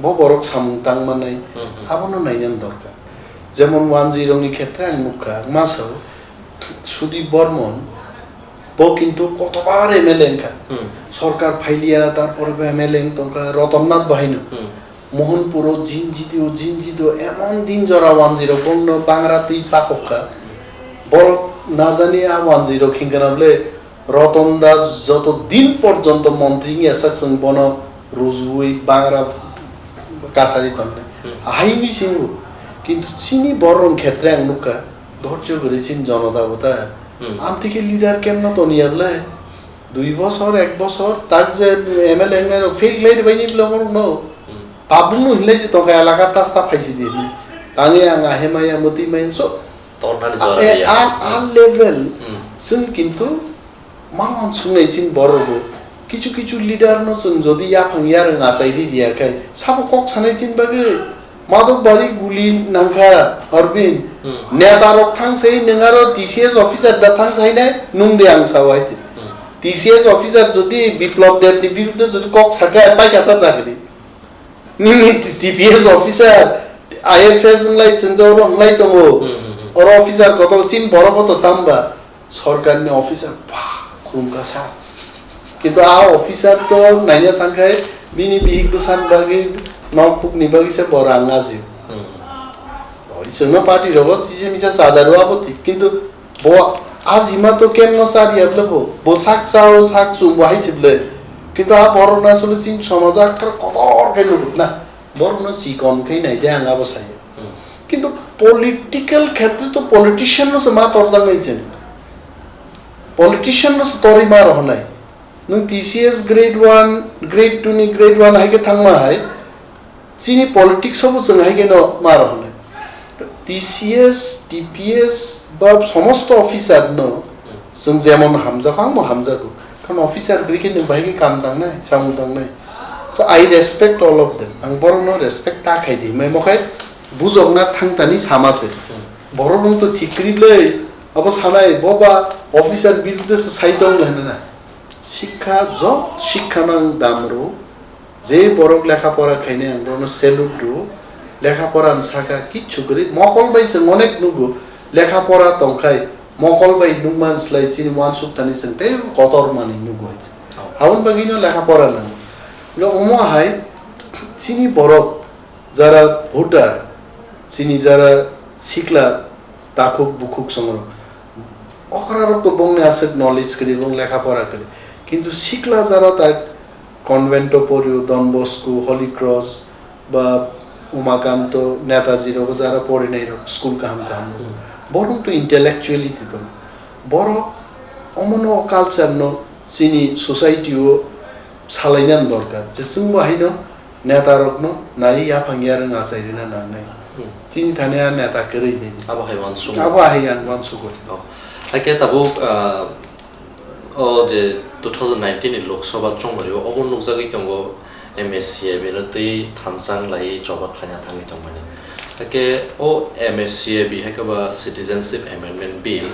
Bo borok samung tang manai, Mhm. abono nainani dorkar. Jemon one zero ni khetre ang nukha, ang ma sao, Sudip Bormon, bo kintu kotobar M L A wngkha. Hmm. Sorkar phailiya, tarpore bo M L A wng tongkha, Roton Nath bo haino. Hmm. Mohanpuro jinjidio, jinjidio, emon din jora one zero bongno bangra twi pakokha. Borok najani a one zero khingkana bole, Roton Das joto din porjonto montri wngya sak chwng bono rujuwi bangra kasari tongnai. Hmm. Ahai bisingo. Kintu chini borok khetre ang nukha, dhorjo kwrwi chini jonota bo ta. Hmm. Amtwi khe leader kemno toniya ble? Dui bosor, ek bosor, tak je M L A wngnairok fail khlai rwbaini ble borokno. Hmm. Tabukno hinlai se tongkha elaka ta sta phaisi di. Tangwi ang ahemaya, mwtwi maya, so, Tornani a, jora e, ya. A, a level, Hmm. chwng kintu ma wansuknai chini borok bo. Kichu kichu leader no chwng jodi yaphang yarwng achai di diya khai, sabo kok sanai chini bagwi. Madhok Bari guli nangkha, Arvind. Hmm. Neta rok thang sai nwng aro T C S officer da thang sai nai, nung de ang sao hai di. Hmm. T C S officer jodi Biplab Deb ni biruddhe jodi kok sakha, paikha ta chakri. Nini T P S officer, I F S wnglai chwng oro wnglai tongo. Hmm, hmm, hmm. Oro officer kotor chin borok kotor tamba sorkarni officer, bah, khulumkha sa. Kintu a officer to naina thangkhai bini bihik bwsani bagwi nok khukni bagwi se bo rang ajio. Hmm. Oi, chwngno party rogo chini misa chadaru abo thik. Kintu bo ajima to kemno chariya ble bo. Bo sak chao, sak chum bo hai se ble. Kintu a borok na solo chini somajo akkar kotor khe lubuk na. Borok no chikon khe nai de ang abo sayo. Hmm. Kintu political khetre to politician no se ma torjak nai chwng. Politician no se torwi ma rohonai. Nwng T C S grade one, grade two ni grade one hai khe thangma hai. Chini politics o bo chwng hai kheno ma rok hwnwi. T C S, T P S ba somosto officer no chwng jemon hamjak, ang bo hamjago. Karon officer kwrwi khe nwng bahai khe kam tangnai, samung tangnai. So I respect all of them. Ang borok no respect ta khai di. Mai mokhai bujok na thang tani sama se. Borok no to thik kwrwi ble abo sanai bo ba officer birudde se sai tong le hwnwi na. Sikha, jot sikha nang dam rw, je borok lekha pora khainai ang bono salute rw, lekha pora ni saka kichu kwrwi, mokol bai chwng onek nugo, lekha pora tongkhai, mokol bai nukman slai chini uansuk thani chwng tei kotor manwi nugo hai. Oh. Aboni bagwino lekha pora nango. Nga omo hai chini borok jara voter, chini jara sikla takhuk bukhuk songrok, okrarok to bongni aswk knowledge kwrwi, bong lekha pora kwrwi. Kintu sikla jara tak convent o porio, Don Bosco, Holy Cross, ba Umakanto, Netaji rogo jara porinai rok school kaham kaham rogo. Hmm. Borok to intellectuality tongo. Borok omono culture no chini society o salainani dorkar. Je chwngbo haino neta rokno nai yaphang yarwng achai rina nangnai. Hmm. Chini thani a neta kwrwi nini. Abo hai uansukgo. Abo hai ang uansukgo. Oh. Hakhe tabuk, ah, o je two thousand nineteen ni Lok Sabha chongmani o obo nukjagwi tongo M A C A B no twi thansa wnglaiwi choba khlaina thangwi tongmani. Hakhe o M A C A B hai khe ba Citizenship Amendment Bill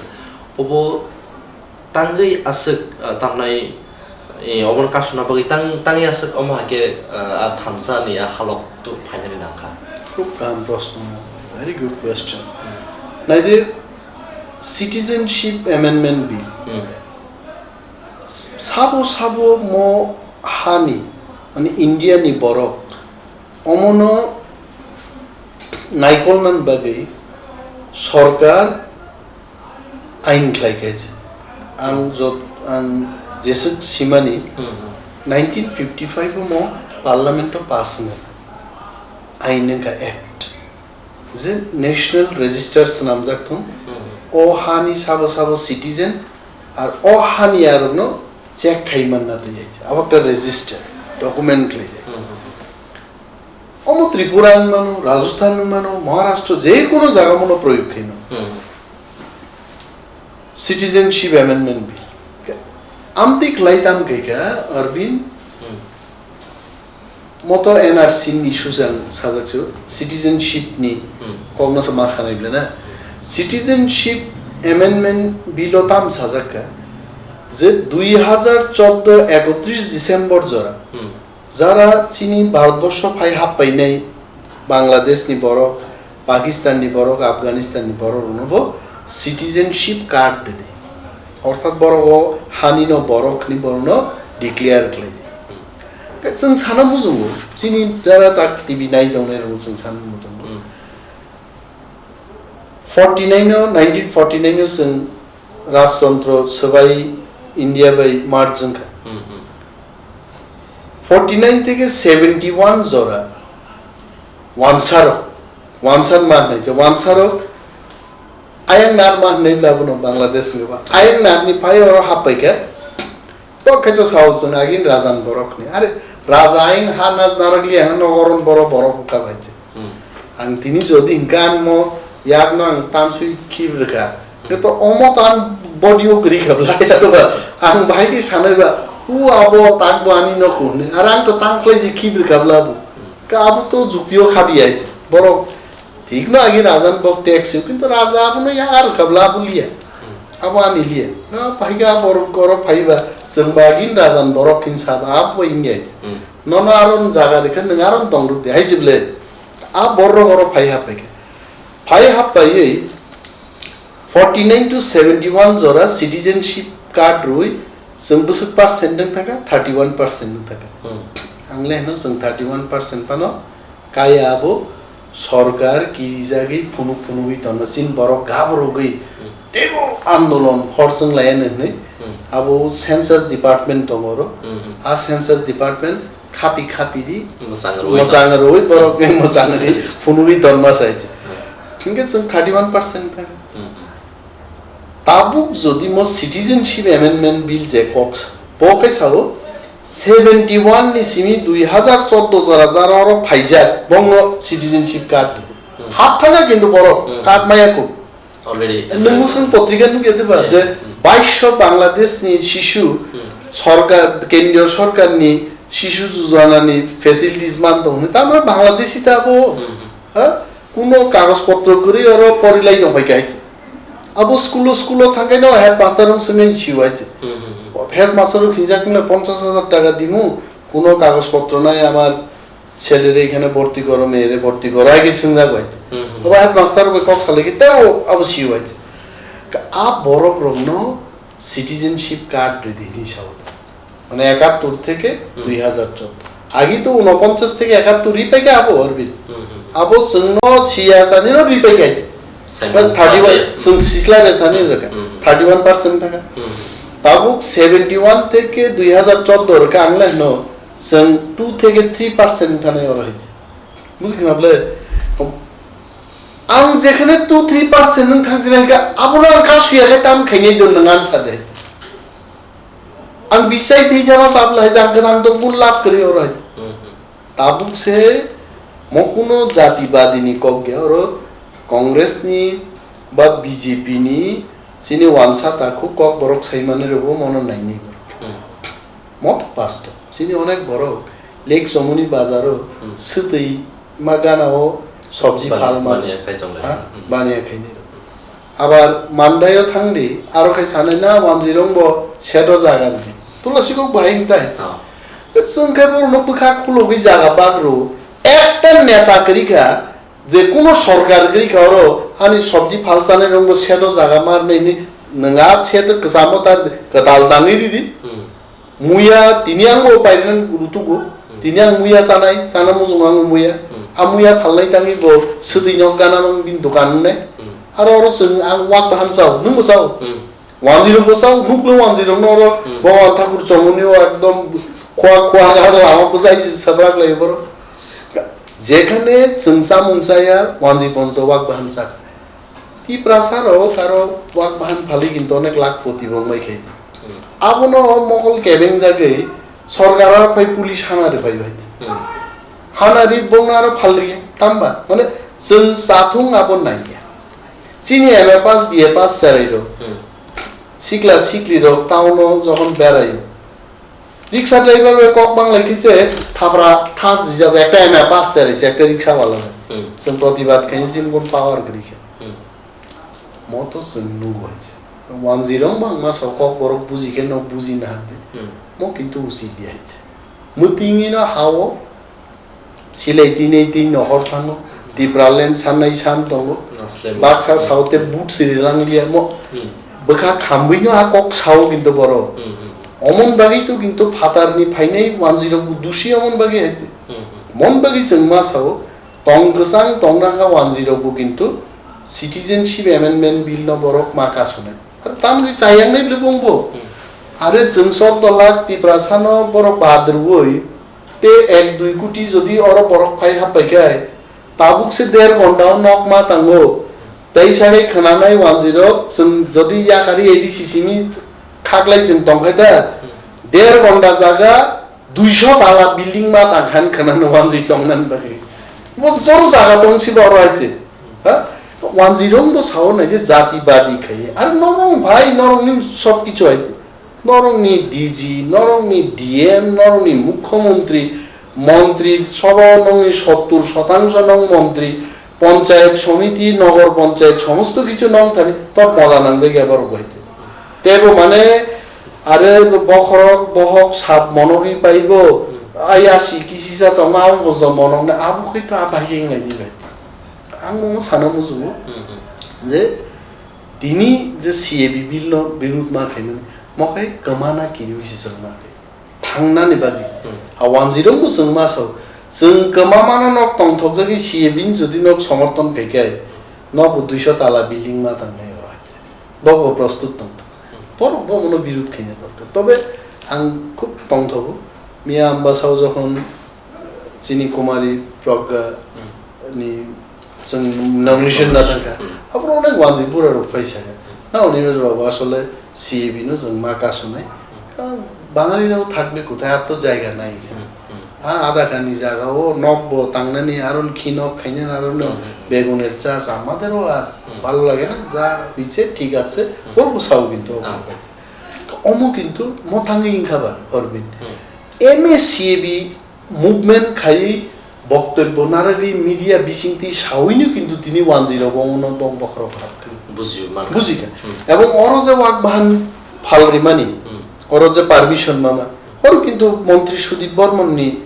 obo tangwi aswk, ah, tamnai, eh, obono kasuna bagwi tang-, tangwi aswk omo hai khe, ah, a thansa ni a halok tu phainani nangkha? Khub kaham proshno, very good question. Hmm. Naidi, Citizenship Amendment Bill. Hmm. S-, sabo sabo mo hani, mane India ni borok, omono naikolnani bagwi sorkar ain khlai kha je. Ang jot-, ang jeswk simani Hmm. nineteen fifty-five o mo parliament o pass wngnai. Ain wngkha act. Je national register swnamjak thung, Hmm. o hani sabo sabo citizen, ar o hani arokno check khai manna twi jai. Abo ekta register, document khlai jai. Hmm. Omo Tripura wng mano, Rajasthan wng mano, Maharashtra, je kono jaga mono proyog khai mano. Hmm. Citizenship Amendment Bill. Amtwi khlai tam khe kha, Arvind, Hmm. moto N R C ni issue se ang sajak chu, citizenship ni Hmm. kokno se ma sanai bwle na. Citizenship Amendment Bill o tam sajak kha, je dui hazar chordo ekotris December jora, Hmm. Jara chini Bharatborsho phai happainai Bangladesh ni borok, Pakistan ni borok, Afghanistan ni borok rokno bo citizenship card rwdi. Orthat borok o hani no borok hwnwi borok no declare khlai di. Khe chwng sana mujungo, chini jara tak T V nai tongnai rok chwng sana mujungo. Hmm. Forty nine o, nineteen forty nine o chwng Rajtantro swbai India bai merge wngkha. Hmm, hmm. Forty nine theke seventy one jora wansarok, wansar ma hwnwi je wansarok ayang nar ma hwnwi bla bono Bangladesh ni ba. Ayang nar ni phai oro happai khe, tok khe to sao chwng agin rajan borok ni. Are raja ayang ha nas narok liya hwnwi nogoron borok borok wngkha bai je. Hmm. Ang tini jodi hingka ang mo yakno ang tansui khibrikha. Hwnkhe to omo to ang body o kwrwi kha bla ya to ba. Ang bahai khe sanai ba, "U abo tak bo ani no khun." Ar ang to tang khlai ji khibrikha bla bo. Ka abo to jukti o khabi ai. Borok thik no agi rajan bok tek si, kintu raja abo no ya ar kha bla bo liya. Abo ani liya. Na bahai khe abo borok oro phai ba, chwng ba agin rajan borok kin sa ba abo inge. Hmm. Nono aron jaga rikha, nwng aron tongruk di, hai se ble. A borok oro phai happai khe. Phai happaiwi forty nine to seventy one jora citizenship card rwi chwng bwswk percent wng thangkha, thirty one percent wng thangkha. Hmm. Ang le hwno chwng thirty one percent phano kaya abo sorkar kirijagwi phunuk phunugwi tonno, chini borok gabrogwi Hmm. teibo andolon hor chwng laiya hwnwi Hmm. abo census department tongo oro. Hmm, hmm. A census department khapi khapi di Mwchang rwui mwchang rwui borok ni mwchang ri phunugwi tonma sai. Hmm. Hingke chwng thirty one percent thang. Hmm. Tabuk jodi mo Citizenship Amendment Bill je kok sa, bo khe sao seventy one ni simi dui hazar chordo jora jara oro phaijak bongno citizenship card rwdi. Hmm. Hap thangkha kintu borok Hmm. card maya kuk. Already. Nwng mwswng potrika nukya diba Yeah. je Hmm. baisho Bangladesh ni shishu Hmm. sorkar, kendriyo sorkar ni shishu jojana ni facilities man tong hwnwi, tamni Bangladeshi ta abo, Hmm. ha? Kuno kagoj potro kwrwi oro porilai tong pai kha. Abo school o, school o thangkhe no headmaster rok swngwi siu hai. Hmm, hmm, hmm. Headmaster o khinjak mle ponchash hajar taka dimu, kuno kagoj potro nai, amar ছেলেরে এখানে ভর্তি করো, মেয়েরে ভর্তি করো, আগে চিন্তা করে। হুম, হুম। Oba headmaster bai kok salai ki tao abo siyo bai. Ka a borok rokno citizenship card ridi hini sao. Mane ekattor theke হুম। দুই হাজার চোদ্দ. Agi to ঊনপঞ্চাশ theke ekattor ripai ka abo Arvind. হুম, হুম। Abo chwngno siya sani no ripai ka. Simon Thirty one Sadia. Chwng sisla re sani rwkha. হুম, হুম। Thirty one percent thaka. হুম, হুম। Tabuk seventy one theke দুই হাজার চোদ্দ rwkha ang le no. Chwng two theke three percent thani oro hai. Buji khna ble? Ang jekhane two three percent nwng thang jinai kha, abono ang ka suya khe tam khainai don nwng ang sa de. Ang bisai thei jama sab lai jang khe ang to bul lab kri oro hai. Hmm, hmm. Tabuk se mo kuno jati badi ni kok ge oro Congress ni ba B J P ni chini wansa ta khu kok borok sai mani rwbo mono nai ni borok. Hmm. Mot pasto. Chini onek borok Lake Chomoni bazaro Hmm. swtwi ma gana o sobji Bani-, phal ma baniya khai tong lai. Ha? Hmm. Baniya khai ni. Abar Mandai o thang di, aro khai sanai na Wanjirong bo sedo jaga ni. Tula sikok bahai hing tai. Ah. Chwng khai borok no bwkha khulogwi jaga bagro. Ekta neta kwrwi kha, je kuno sorkar kwrwi kha oro, ani sobji phal chanai rong bo sedo jaga mar nei ni, nwnga sedo kwchamo ta kwtal tangwi ridi. Hmm. Muya tini ang bo pairen rutugo. Hmm. Tini ang muya sanai, sana mujung ang muya. Hmm. A muya phalnai tangwi bo swtwi nok gana mang bin dokan wngnai. Hmm. Aro oro chwng ang wak bahan sao, nwng bo sao. Hmm. Wanjirok bo sao, nuklo wanjirok no oro Hmm. Bhagwan Thakur Chomoni o ekdom khua khua ga ro ama bwsai sabrak lai boro. Jekhane chwng chamung chaya, wanji ponto wak bahan sak. Tiprasa rok aro wak bahan phali kintu onek lakh poti bo wngbai khai. Hmm. Abono mokol kebeng jagwi sorkar aro phai police hana rwphai bai. Hmm. Hana ri bongna aro phal ri tamba. Mane chwng sathung abo naiya. Chini M A pass, B A pass cherai rok. Hmm. Sikla sikli rok town o jokhon berai. Riksha driver bai kok bang lai khe se thapra thas rijak ekta M A pass cherai se ekta riksha wala bai. Hmm. Chwng protibad khaini chini kun power kwrwi khe. Hmm. Mo to chwng nugo hai se. Wanjirong bangma so kok borok buji khe no buji na hande. Hmm. Mo kintu usi di hai se. Mutingino hao silai tinei tin nohor thango. Tipraland sannai san tongo. Naslem. Baksa saote but siri lang liya mo. Hmm. Bwkha khambwino a kok sao kintu boro. Hmm, hmm. Omon bagwi tu kintu phatarni phainai wanjirok dusi omon bagwi hai. Hmm, hmm. Mon bagwi chwng ma sao. Tong kwchang tong rangkha wanjirokbo kintu citizenship amendment bill no borok ma kasunai. Ar tamni chayang nai bwlwi bongbo. Hmm. Are chwng sok dolak Tiprasa no borok bad rwui te ek dui koti jodi oro borok phai happai khai tabuk se der gonda o nok ma tango. Tei sagai khwnanai wanjirok chwng jodi yakari A D C C ni khaklai chwng tongkhai ta der gonda jaga duiso tala building ma tang khan khana no wanjwi tong nan bagwi. Bo boro jaga tong si boro aite. Ha? Wanjwi rong bo sao nai je jati badi khai. Ar norong bhai norong ni sob kichu aite. Norong ni D G, norong ni D M, norong ni mukhyamantri, mantri sobo nong ni sottur sotangsho nong mantri, panchayat somiti, nogor panchayat somosto kichu nong thani to poda nang jagya borok bai. Tebo mane are bokhorok bohok sab monogwi paibo, ai asi kisisa tongma ang bojdo monok na abo khai to abai khe ngai ni bai. Ang mo sana mujugo Hmm, hmm. je tini je C A B bill no birud ma khaimani mo khai kwmana kiri wisijak ma khai. Thangnani bagwi. Hmm. A wanjwi rok bo chwng ma sao. Chwng kwma mano nok tongthok jagwi C A B ni jodi nok somorthon khaikhe, nok bo duiso tala building ma tangnai oro hai. Bo bo prostut tongthok. Hmm. Borok bo mono birud khaina dorkar. Tobe ang khub tongthogo. Miya Ambasao jokhon chini Kumari Pragga Hmm. ni chwng nomination na thangkha. Hmm. Aphuru onek wanjwi bura rok phai saka. Na oni rok asole C A B no chwng ma kasunai. Hmm. Karon Bangali rok thakbe kuthai ar to jaiga nai kha. Hmm. Hmm. A ada kani jaga o nok bo tangnani aro khi nok khainani aro no Hmm. begunir cha cha ma dero ar Hmm. bhalo lage na ja hoiche thik ache Hmm. bor bwsao kintu Ah. omo kintu mo thangwi wngkha ba Arvind. Hmm. M A C A B movement khaiwi boktobbo narwgwi media bisingtwi sawino kintu tini wanjwi rok omono bong bokhorok kha. Buji man. Buji kha. Hmm. Ebong oro je wak bahan phal rimani, Hmm. Oro je permission mama, oro kintu Montri Sudip Barman ni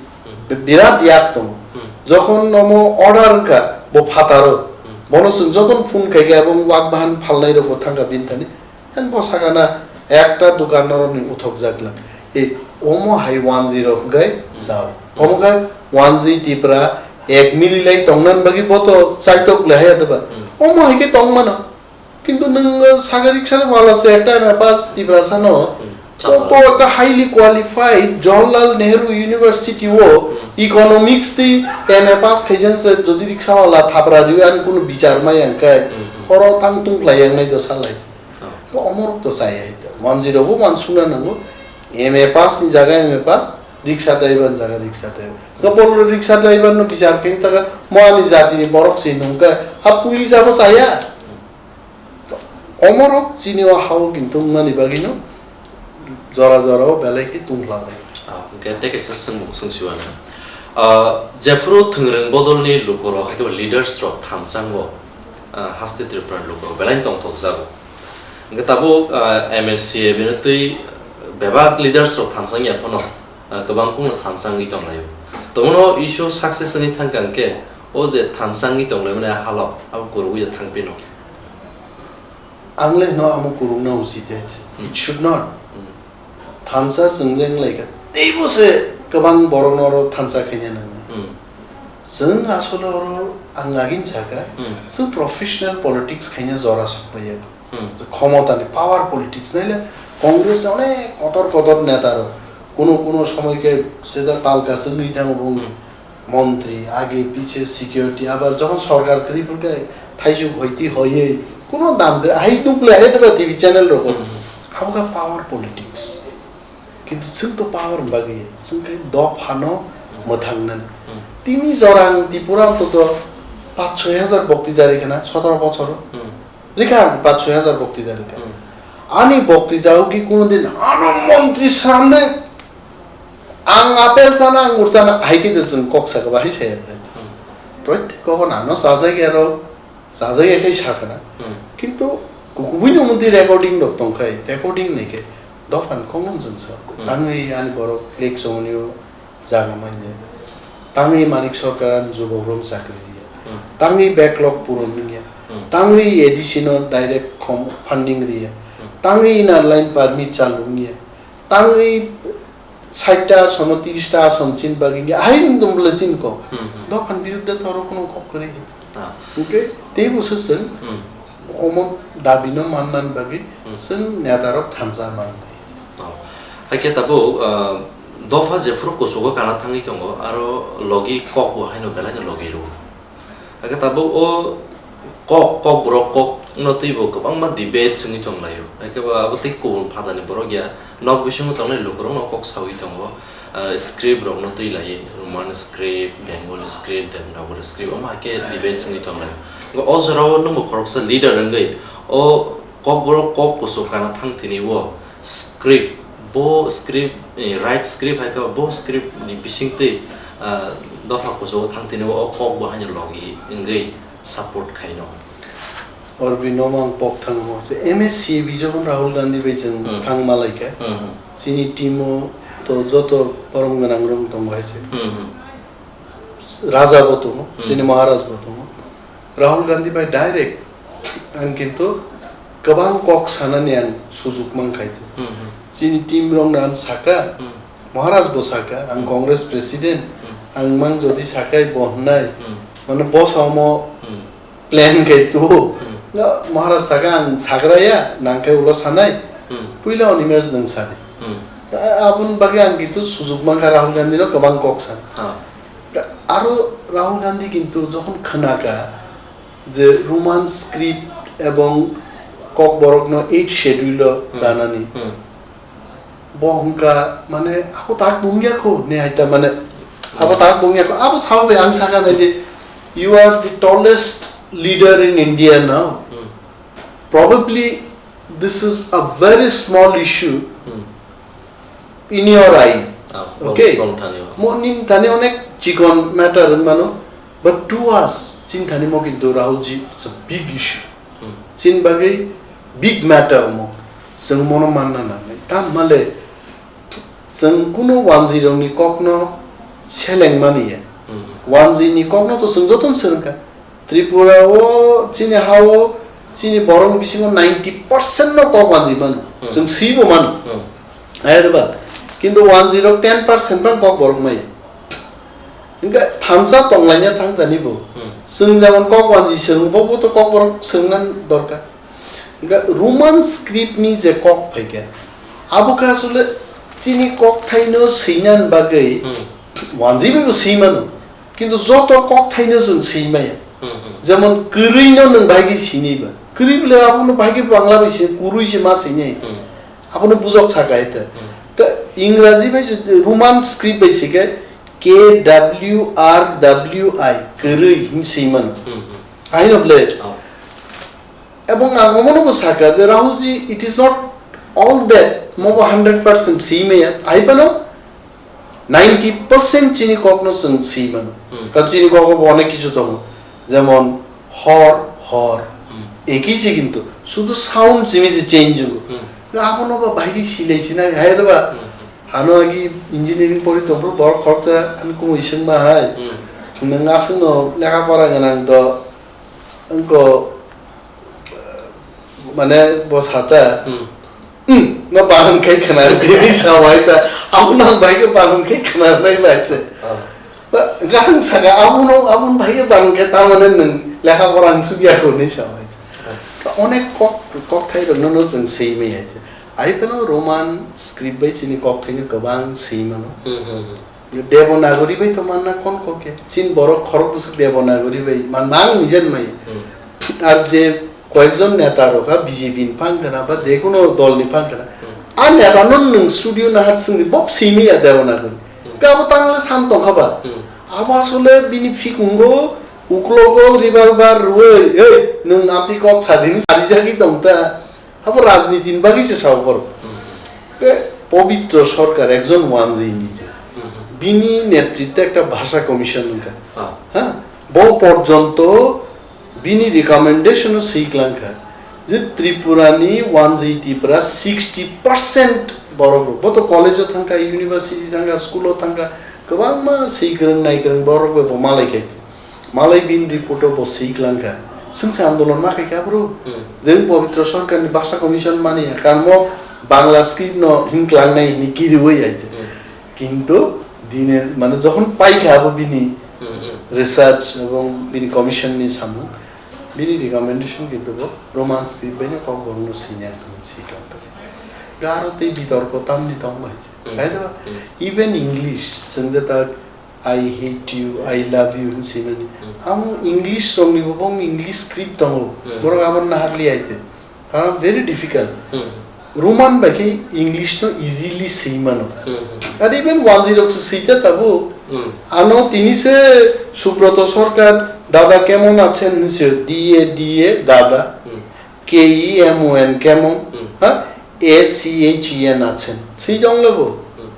bi-, birat yak tongo. Hmm. Jokhon nomo order wngkha, bo phataro. Hmm. Bono chwng jokhon phone khaikha, ebong wak bahan phalnai rokbo thangkha bini thani. Yan bo sakana ekta dukan norokni uthok jakla. E, omo hai wanjwi rok hwnkhe sao. Hmm. Omo khe wanjwi Tipra ek mili lai tongnan bagwi bo to chaitok le haya deba. Hmm. Omo hai khe tongmano. Kintu nwng saka riksha wala se ekta M A pass Tiprasa no. Hmm. To, to ekta highly qualified Jawaharlal Nehru University o Hmm. economics tei M A pass khaijan se jodi riksha wala thapra riwi ani kunu bichar maya hwnkhe Hmm. oro tang tung khlai yang nai do salai. Oh. To omorok to chaya hai to. Manjwi rokbo man suna nango. M A pass ni jaga M A pass, riksha driver ni jaga riksha driver. Ko bol riksha driver no bichar khe ta mo ani jati ni borok se nungkha. A police abo chaya. Omorok chini o hao kintu mani bagino jora jora o belai khe tungkhlai. Ah, hwnkhe tei kaisa swngmung swngsiwana. Ah, jephuru thwngrwng bodolni lukurok, haikhe leaders rok thansango, ah, haste Tripura ni lukurok belai tongthok jago. Hwnkhe tabuk, ah, M S C A bini twi bebak leaders rok thansang ya phano, ah, kwbang kungno thansangwi tonglaio. Tomono issue success wngwi thangkha hwnkhe, o je thansangwi tonglaimani a halok, abo kwrwngwi thangphino. Ang le no amo kwrwngna usit ya. Hmm. It should not. Hmm. Thansa chwng je wnglaikha. Teibo se kwbang borok no oro thansa khaina nango. Hmm. Chwng asole oro ang agin saka, Hmm. chwng professional politics khaina jora sokpaiya. Hmm. Khomota ni power politics naile Congress ni onek kotor kotor neta rok. Kuno kuno somoi khe seta tal kaswngwi thango bung. Hmm. Montri, age piche security, abar jokhon sorkar kwrwi phurkhe thaisuk hoiti hoiwi kuno dam kwrwi, hai nukle hai tongkha T V channel rok. Hmm. Abo khe power politics. Kintu chwng to power ni bagwi, chwng khe dophano Hmm. mwthangnani. Hmm. Tini jorang Tripura to to pach soi hajar bokti dari khna sotoro bochoro. Hmm. Rikha ang pach soi hajar bokti dari kha. Hmm. Ani bokti jao ki kuno din ano montri sram de. Ang apel chana, angur chana, hai khe de chwng kok saka bahai saya bai. Hmm. Protek kokon ano chajak ya rok, chajak ya khai sakana. Hmm. Kintu kukubui no mundi recording rok tongkhai, recording nai khe dophan khongno chwng sa. Hmm. Tangwi ani borok lek chongni o jaga manya. Tangwi Manik Sarkar ani jubok rok chakri riya. Hmm. Tangwi backlog puron wngya. Hmm. Tangwi A D C no direct khom funding riya. Hmm. Tangwi inner line permit chalu wngya. Tangwi sait ta ason, tris ta ason chin bagwi ya, hai wng tong bole chin ko. Hmm, hmm. Dophan biruddhe to oro kuno kok kwrwi. Ah. Hwnkhe teibo se chwng Hmm. omo dabi no manna bagwi Hmm. chwng neta rok thansa man bai. Oh. Hakhe tabuk, ah, dopha jephuru kuchugo kana thangwi tongo, aro logi kok bo haino belai no logi rwo. Hakhe tabuk o kok, kokborok kok no twi bo kwbangma debate wngwi tong laio. Hakhe bo abo tei kubun phatani borok ya, nok bisingo tongnai lukurok no kok sawi tongo. Ah, script rok no twi lai, Roman script, Bengali script, Devanagari script, omo hakhe debate wngwi tong laio. O jorao nwng bo khoroksa leader wngwi o kokborok kok kuchuk kana thang tini o script, bo script, eh, right script hai khe bo script ni bising twi, ah, dopha kuchugo thang tini o kok bo haino logi wngwi support khaino. Orbi no mang pok thang mo se M S C B jokhon Rahul Gandhi bai chwng Hmm. thang malai khe. Hmm. Chini team o to joto borom gwnang rok tongo hai se. Hmm. Raja bo tongo, Hmm. chini Maharaj bo tongo. Rahul Gandhi bai direct ang kintu kwbang kok sanani ang sujuk man khai se. Hmm. Chini team rok no ang saka, Hmm. Maharaj bo saka, ang Hmm. Congress president, Hmm. ang mang jodi sakai bo hnai, Hmm. mane bo samo Hmm. plan khai tu. Hmm. Nga Maharaj saka ang sagra ya, nang khai ulo sanai. Hmm. Puila oni mes nang sadi. Hmm. A-, abun bagi ang gitu sujuk man kha Rahul Gandhi no kwbang kok san. Ah. Aro Rahul Gandhi kintu jokhon khwnaka je Roman script ebong kokborokno eighth schedule-o Hmm. danani, Hmm. bo hwnkha, mane, abo tak bungya kho, ne hai ta, mane, abo Hmm. tak bungya kho, abo sao bai ang saka nai de, "You are the tallest leader in India now. Hmm. Probably this is a very small issue Hmm. in your eyes." Ah, Okay? bong-, bong thani o. Mo nin thani onek chikon matter wng mano, but to us, chin thani mo kintu Rahul ji, it's a big issue. Hmm. Chin bagwi big matter mo. Chwng mono manna nangnai. Tam male Chwng kunu wanjwi rokni kokno seleng mani ya. Hmm. Wanjwi ni kokno to chwng jotono swrwngkha. Tripura o chini ha o chini borok bisingo ninety percent no kok wanjwi mano. Hmm. Chwng swibo mano. Hmm. Hai da ba? Kintu wanjwi rok ten percent bang kok borok maya. Hingke thansa tonglaina thang tani bo. Hmm. Chwng jemon kok wanjwi swrwng bo, bo to kok borok swrwngna dorkar. Hingke Roman script ni je kok phaikha, abo khe asole chini kok thaino swinani bagwi Hmm. wanjwi bai bo swi mano. Kintu joto kok thaino chwng swi maya. Hmm, hmm. Jemon kwrwi no nwng bai khe sini ba. Kwrwi bole abono bai khe Bangla bai se kwrwi se ma sini. Hmm. Abono bujok saka ite. Hmm. Te Ingraji bai jodi Roman script bai sike K W R W I, kwrwi hin swi mano. Hmm, hmm. Aino ble. Oh. Ebong ang omono bo saka je Rahulji, it is not all that, mo bo hundred percent swi maya. Ai pano ninety percent chini kokno chwng swi mano. Hmm. Karon chini kogo bo onek kichu tongo. Jemon hor, hor. Hmm. Ekhi se kintu. Sudu sound simi se change wngo. Hmm. Abono ba bai khe silai sinai hai da ba. Hmm, hmm. Hano agi engineering pori tongphuru borok khoroksa ani kumui swngma hai. Hmm. Nwng aswkno lekha pora gwnang to wngko, mane bo sata. Hmm. Hmm, no bahan khai khna tini sawai ta. Abo nang bai khe bahan khai khna nai lai se. Ah. Ba, gahang saka abono, abon bai khe bahan khai ta mane nwng lekha pora ang sugya ko ni sawai ta. Ah. Onek kok, kok thai rok no, no chwng swi mai hai ta. Ai phano Roman script bai chini kok thai no kwbang swi mano. Hmm, hmm, hmm. Devanagari bai to manna kon kok ya. Chin borok khorok bwswk Devanagari bai man mang nijen mai. Hmm. Ar je koyekjon neta rok ha B J P ni phang kana ba je kono dol ni phang kana. Hmm. A neta no nwng studio na har singni bok simi ya Devanagari. Hmm. Ka abo tangle sam tong kha ba. Hmm. Abo asole bini phikungo uklogo revolver rwui, "Ei, nwng apni kok sadini sarijagwi tong ta." Abo rajniti ni bagwi se sao borok. Hmm. Te Pabitra Sarkar ekjon wanjwi ni je. Hmm. Bini netritwe ekta bhasha commission wngkha. Ah. Ha? Bo porjonto bini recommendation o swi klangkha je Tripura ni wanjwi Tipra sixty percent borok rok. Bo to college o thangkha, university thangkha, school o thangkha, kwbangma swi kwrwng nai kwrwng borok bai bo malai khai. Malai bini report o bo swi klangkha. Swngsa andolon ma khaikha bro. Hmm. Jeng Pabitra Sarkar ni bhasha commission mani ya. Karmo Bangla script no hinklangnai hini kiriwi aite. Hmm. Kintu dine mane jokhon paikha abo bini Hmm, hmm. research ebong bini commission ni samung, bini recommendation kintu bo Roman script bai no kok borok no sini ang tong si tong tong. Garo tei bitorko tamni tong bai se. Hmm. Hai da ba? Hmm. Even English, chwng de ta I hate you, I love you, hin simani. Hmm. Amo English rokni bo bong English script tongo. Hmm. Borok abo naharli aite. Karon very difficult. Hmm. Roman bai khe English no easily swi mano. Hmm. Are even wanjwi rok se swi ta tabo. Hmm. Ano tini se Subroto Sarkar, "Dada kemon achen?" hinse, D A D A, dada. Hmm. K E M O N, kemon. Hmm. Ha? A C H E N, achen. Swi tong lebo. Hmm.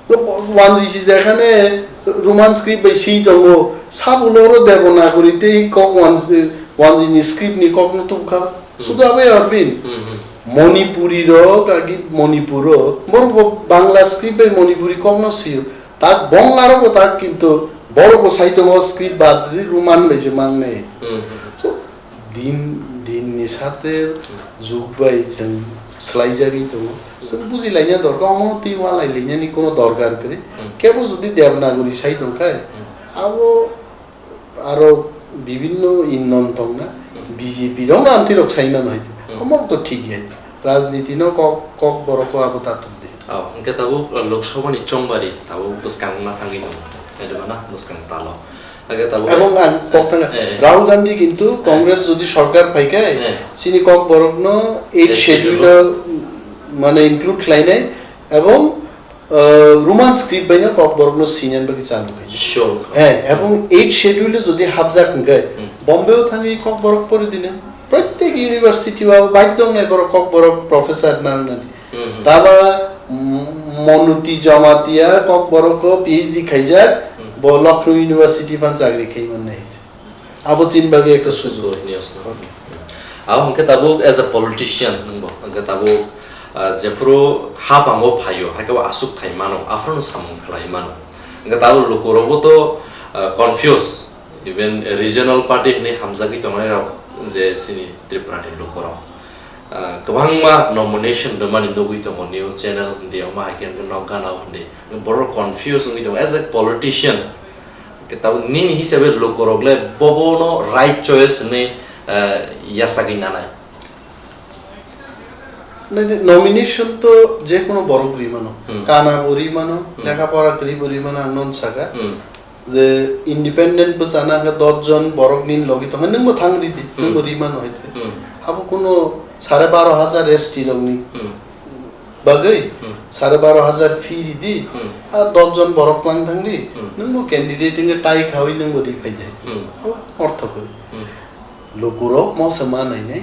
Wanjwi si jekhane Roman script bai si tongo, sabulo oro Devanagari tei kok wanjwi, wanjwi ni script ni kok no tubkha. Hmm. Sudu abai Arvind. Hmm, hmm. Manipuri rok, agi Manipur o, borok bo Bangla script bai Manipuri kok no sio. Tak bong aro bo tak kintu borok bo sai tongo script bad di Roman bai se mangnai. Hmm, hmm. So, din, din ni sate jug bai chwng swlaijagwi tongo. Chwng bujilaina dorkar, omo twi walailainani kono dorkar kwrwi. Hmm. Kebo jodi Devanagari sai tongkhai, Hmm. abo aro bibinno innon tongna, Hmm. B J P rokno amtwi rok sai mano hai. Hmm. Omo to thik ya. Rajniti no kok, kok borok o abo ta tong di. Oh, hwnkhe tabuk, uh, Lok Sabha ni chongmari tabuk bwskang wngna thangwi tongo. Hai de ba na? Bwskang talo. Age tabuk Ebong ang kok thangkha, Eh, eh. Rahul Gandhi kintu Eh. Congress jodi sorkar phaikhe, Eh. chini kok borokno eighth Eighth schedule Schedule o mane include khlainai ebong, eh, Roman script baino kok borokno sinani bagwi chalu khainai. Sure. Eh, ebong eighth schedule o jodi hapjak hwnkhe Hmm. Bombay o thangwi kok borok pori dine. Prottek university o badhyo wngnai borok kok borok professor nangnani. Hmm. Taba, mm, Monuti Jamatia kok borok o P H D khaijak, Hmm. bo Lucknow University phan chakri khai mannai. Abo chini bagwi ekta sujuk. Good news, no? Okay. Abo hwnkhe tabuk as a politician, nwngbo hwnkhe tabuk, Ah, jephuru haphango phaio, haikhe bo aswk thai mano, aphuru samung khlai mano. Hwnkhe tabuk lukurokbo to, ah, confuse, even regional party hinwi hamjagwi tongnai rok je chini Tripura ni lukurok. Ah, kwbangma nomination rwmani nugwi tongo news channel hindi, omo hai khe nok gana hindi. Borok confuse wngwi tongo as a politician. Hwnkhe tabuk nini hisabe lukurok le bobono right choice hinwi, ah, yachagwi nanai. Nai de, nomination to je kono borok ri mano. Hmm. Kana bo ri mano, Hmm. lekha pora kwrwi bo ri mano, ang non saka. Hmm. Je independent bwchana hwnkhe dos jon borok nini logi tongo, nwng bo thang ri di, Hmm. nwng bo ri mano hai de. Hmm. Abo kono sare baro hajar S T rok ni Hmm. bagwi Hmm. sare baro hajar fee ri di, Hmm. a dos jon borok tlang thang di, Hmm. nwng bo candidate wngkhe tai khawi nwng bo ri phai di. Hmm. Abo ortho kwrwi. Hmm. Lukurok mo se ma nai nai,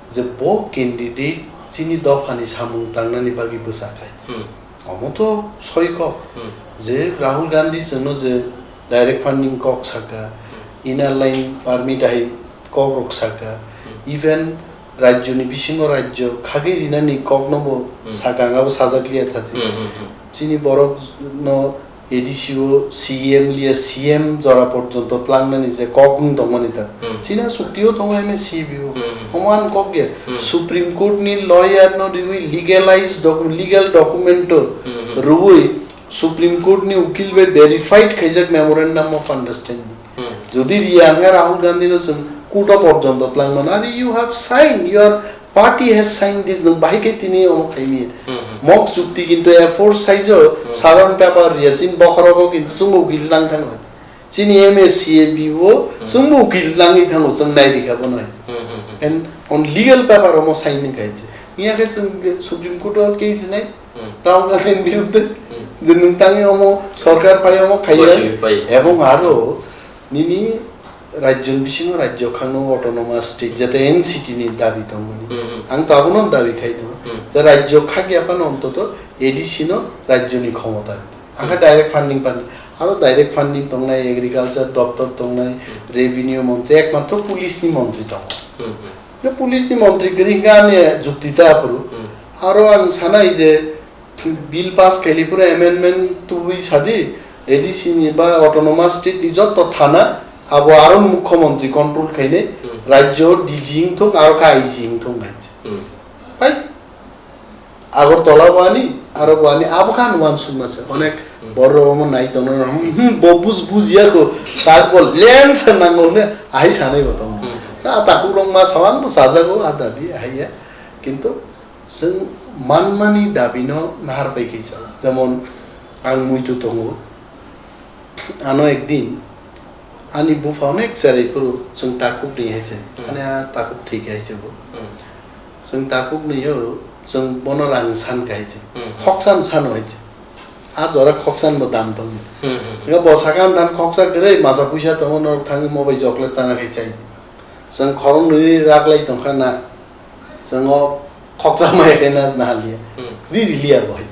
je bo candidate chini dophani samung tangnani bagwi bwsa khai. Hmm. Omo to soi kok. Hmm. Je Rahul Gandhi chwngno je direct funding kok saka, Hmm. inner line permit hai kok rok saka, Hmm. even rajyoni bisingo rajyo khagwi rinani kokno bo Hmm. saka, ang abo sajak liya thachi. Hmm, hmm, hmm. Chini borok no A D C o C M liya C M jora porjonto tlangnani je kok wng tongmani ta. Hmm. China chukti o tongo M A C B o. Hmm. Omo ani kok ya. Hmm. Supreme Court ni lawyer no riwi legalized docu-, legal document o Hmm, hmm. rwi Supreme Court ni ukil bai verified khaijak memorandum of understanding. Hmm. Jodi riya hwnkhe Rahul Gandhi no chwng court o porjonto tlangmano. Are you have signed, your party has signed this, nwng bahai khe tini omo khaimi. Hmm, hmm. Mok chukti kintu A four size o Hmm. sadharon paper riya, chini bokhorogo kintu chwngbo ukil lang thango. Chini M A C A B o Hmm. chwngbo ukil langwi thango, chwng nai rikha bono hai. Hmm, hmm, hmm. And on legal paper omo sign ni khai se. Miya khe chwng Supreme Court o case nai Hmm. Rahul Gandhi ni biruddhe. Hmm. Je nwng tangwi omo sorkar phai omo khaiya. Bosi pai. Ebong aro nini rajyo ni bisingo rajyo khakno autonomous state, jeta N C T ni dabi tongmani. Hmm, hmm. Ang to abono dabi khai tongo. Hmm. Je rajyo khak ya phano ontoto A D C no rajyo ni khomota. Ang khe Hmm. direct funding pani. Aro direct funding tongnai, agriculture doptor tongnai, Hmm. revenue montri, ekmatro police ni montri tongo. Hmm, hmm. Khe police ni montri kwrwi hwnkhe ani jukti ta aphuru. Hmm. Aro ang sanai je bill pass khaili phuru amendment tubui sadi, A D C ni ba autonomous state ni jotto thana abo aro mukhyamantri control khainai Hmm. rajyo D G wngthung aro khe I G wngthung hai se. Hmm. Pai Agartala bo ani, aro bo ani, abo khe ani uansukma se. Onek Hmm. borok omo nai tongna, hmm, hmm, bo bus-, bujiya kho, tak bo lens se nango hwnwi ahai sanai bo tongo. Hmm. Na takhuk rok ma sao, ang bo sajago, a dabi ahai ya. Kintu chwng manmani dabi no nahar pai khe chao. Jemon ang muitu tongo, ano ekdin ani bupha onek cherai phuru chwng takhuk ni hai se, Hmm. ani a takhuk thwi khe hai se bo. Hmm. Chwng takhuk ni yo, chwng bono rang san khe hai se. Hmm. Khoksan sano hai se. A jora khoksan bo dam tongo. Hmm, hmm, hmm. Nga bo sakang dan khoksa kwrwi masa puisa tongo, norok thangwi mo bai chocolate chana khai chai. Chwng khoroknwi raklai tongkha na. Chwng o khoksa maya khe na nahaliya. Hmm. Ri riliya bo hai.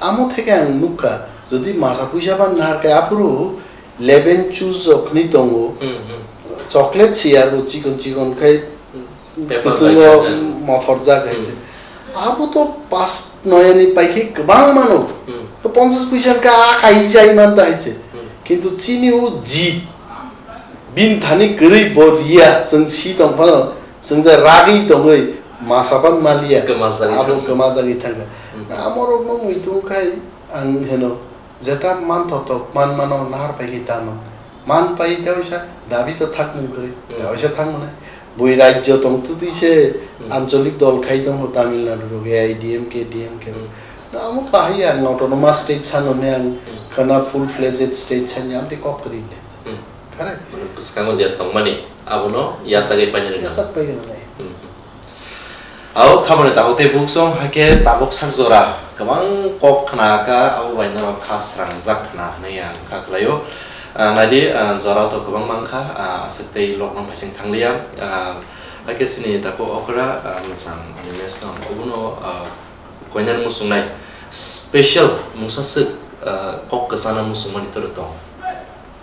Amo theke ang nukha, jodi masa puisa ban nahar khe aphuru eleven choose okni tongo. Hmm, hmm. Chocolate siya bo chikon chikon khai Hmm. Paper kusungo bai khe. Mothorjak hai Hmm. se. Abo to pas noyani pai khe kwbang mano. Hmm. To ponchas puisa khe a khai jai man ta hai se. Hmm. Kintu chini o jit Bini thani kwrwi bo riya, chwng si tong phano, chwng je ragwi tongwi masa ban maliya. Kwmajagwi Abo thangkha. Kwmajagwi thangkha. Hmm. Amorokno muitu khai ang heno, jeta manthotok man mano nahar pai khe tamo. Man pai ta waisa dabi to thakmung kwrwi, Hmm. ta waisa thangmani. Bui rajyo tong twtwi se Hmm. ancholik dol khai tongo Tamil Nadu rok, A I D M K, D M K rok. Hmm. Amo bahai ang autonomous state sano ne ang Hmm. khana full fledged state sanya amtwi kok kwrwi le. Hmm. Correct. Mane bwskango je tongmani, abono yachagwi painani. Yachak painani. Hmm, hmm. Abo khamani tabuk tei buksong, hakhe tabuk sak jora kwbang kok khna kha, abo bai norok kha srangjak khna hwnwi ang kha khlaio. Ah, naidi, ah, jora to kwbang mankha, ah, aswk tei lokno phaising thangliya. Ah, hakhe chini tabuk okra, ah, mwchang animes no obono, ah, koinani muchungnai special mungsa swk, ah, kok kwchana muchungmani toro tong.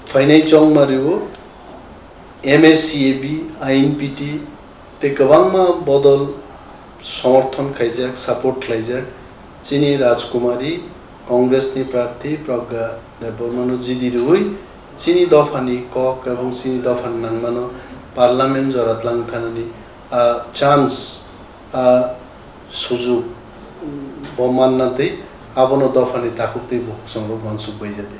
Phainai chongmario M S C A B, I N P T tei kwbangma bodol somorthon khaijak, support khlaijak chini Rajkumari, Congress ni prarthi Pragya Debbarma no jidi rwui chini dopha ni kok ebong chini dopha ni nangma no Parliament jora tlang thanani, ah, chance, ah, sujug, mm, bo manna twi abono dopha ni takhuk twi bukhuk chongrok uansuk bai jade.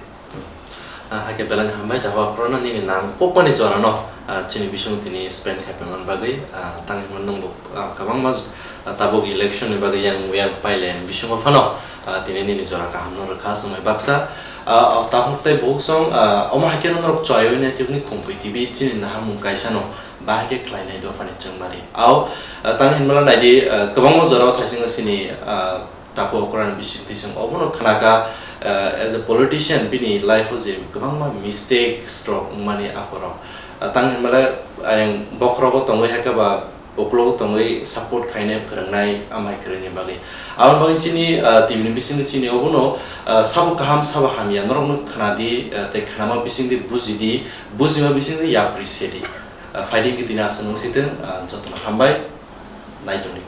Ah, hakhe belai hambai, tabuk aphuru no nini nang kokmani jora no, ah, chini bising tini spend khai phaimani bagwi, ah, tang hinmano nwng bo, ah, kwbangma, ah, tabuk election ni bagwi yang, yang paile bisingo phano, ah, tini nini jora kaham no rwkha chwng bai baksa. Ah, tabuk tei bukhuk chwng, ah, omo hakhe no norok chwaiwi naitukni Khumpui T V chini naharmung kaisa no bahai khe khlainai dophani chwngmari. Au, ah, tang hinmala naidi, ah, kwbangma jora o thaising chini, ah, Taku okrani bisingtwi chwng obono khnakha, eh, as a politician bini life-o je kwbangma mistakes rok wngmani akorok. Ah, tang hinmale ayang bokhorogo tongwi hakhe ba uklogo tongwi support khainai phwrwngnai amhai kwrwini bagwi. Aboni bagwi chini, ah, T V ni bisingtwi chini obono, ah, sabo kaham sabo hamya norokno khnadi, ah, tei khnama bisingtwi bujidi, bujima bisingtwi yapri sedi. Ah, phaidi khe tini aswk nung sitwng, ah, jotono hambai, naitongni.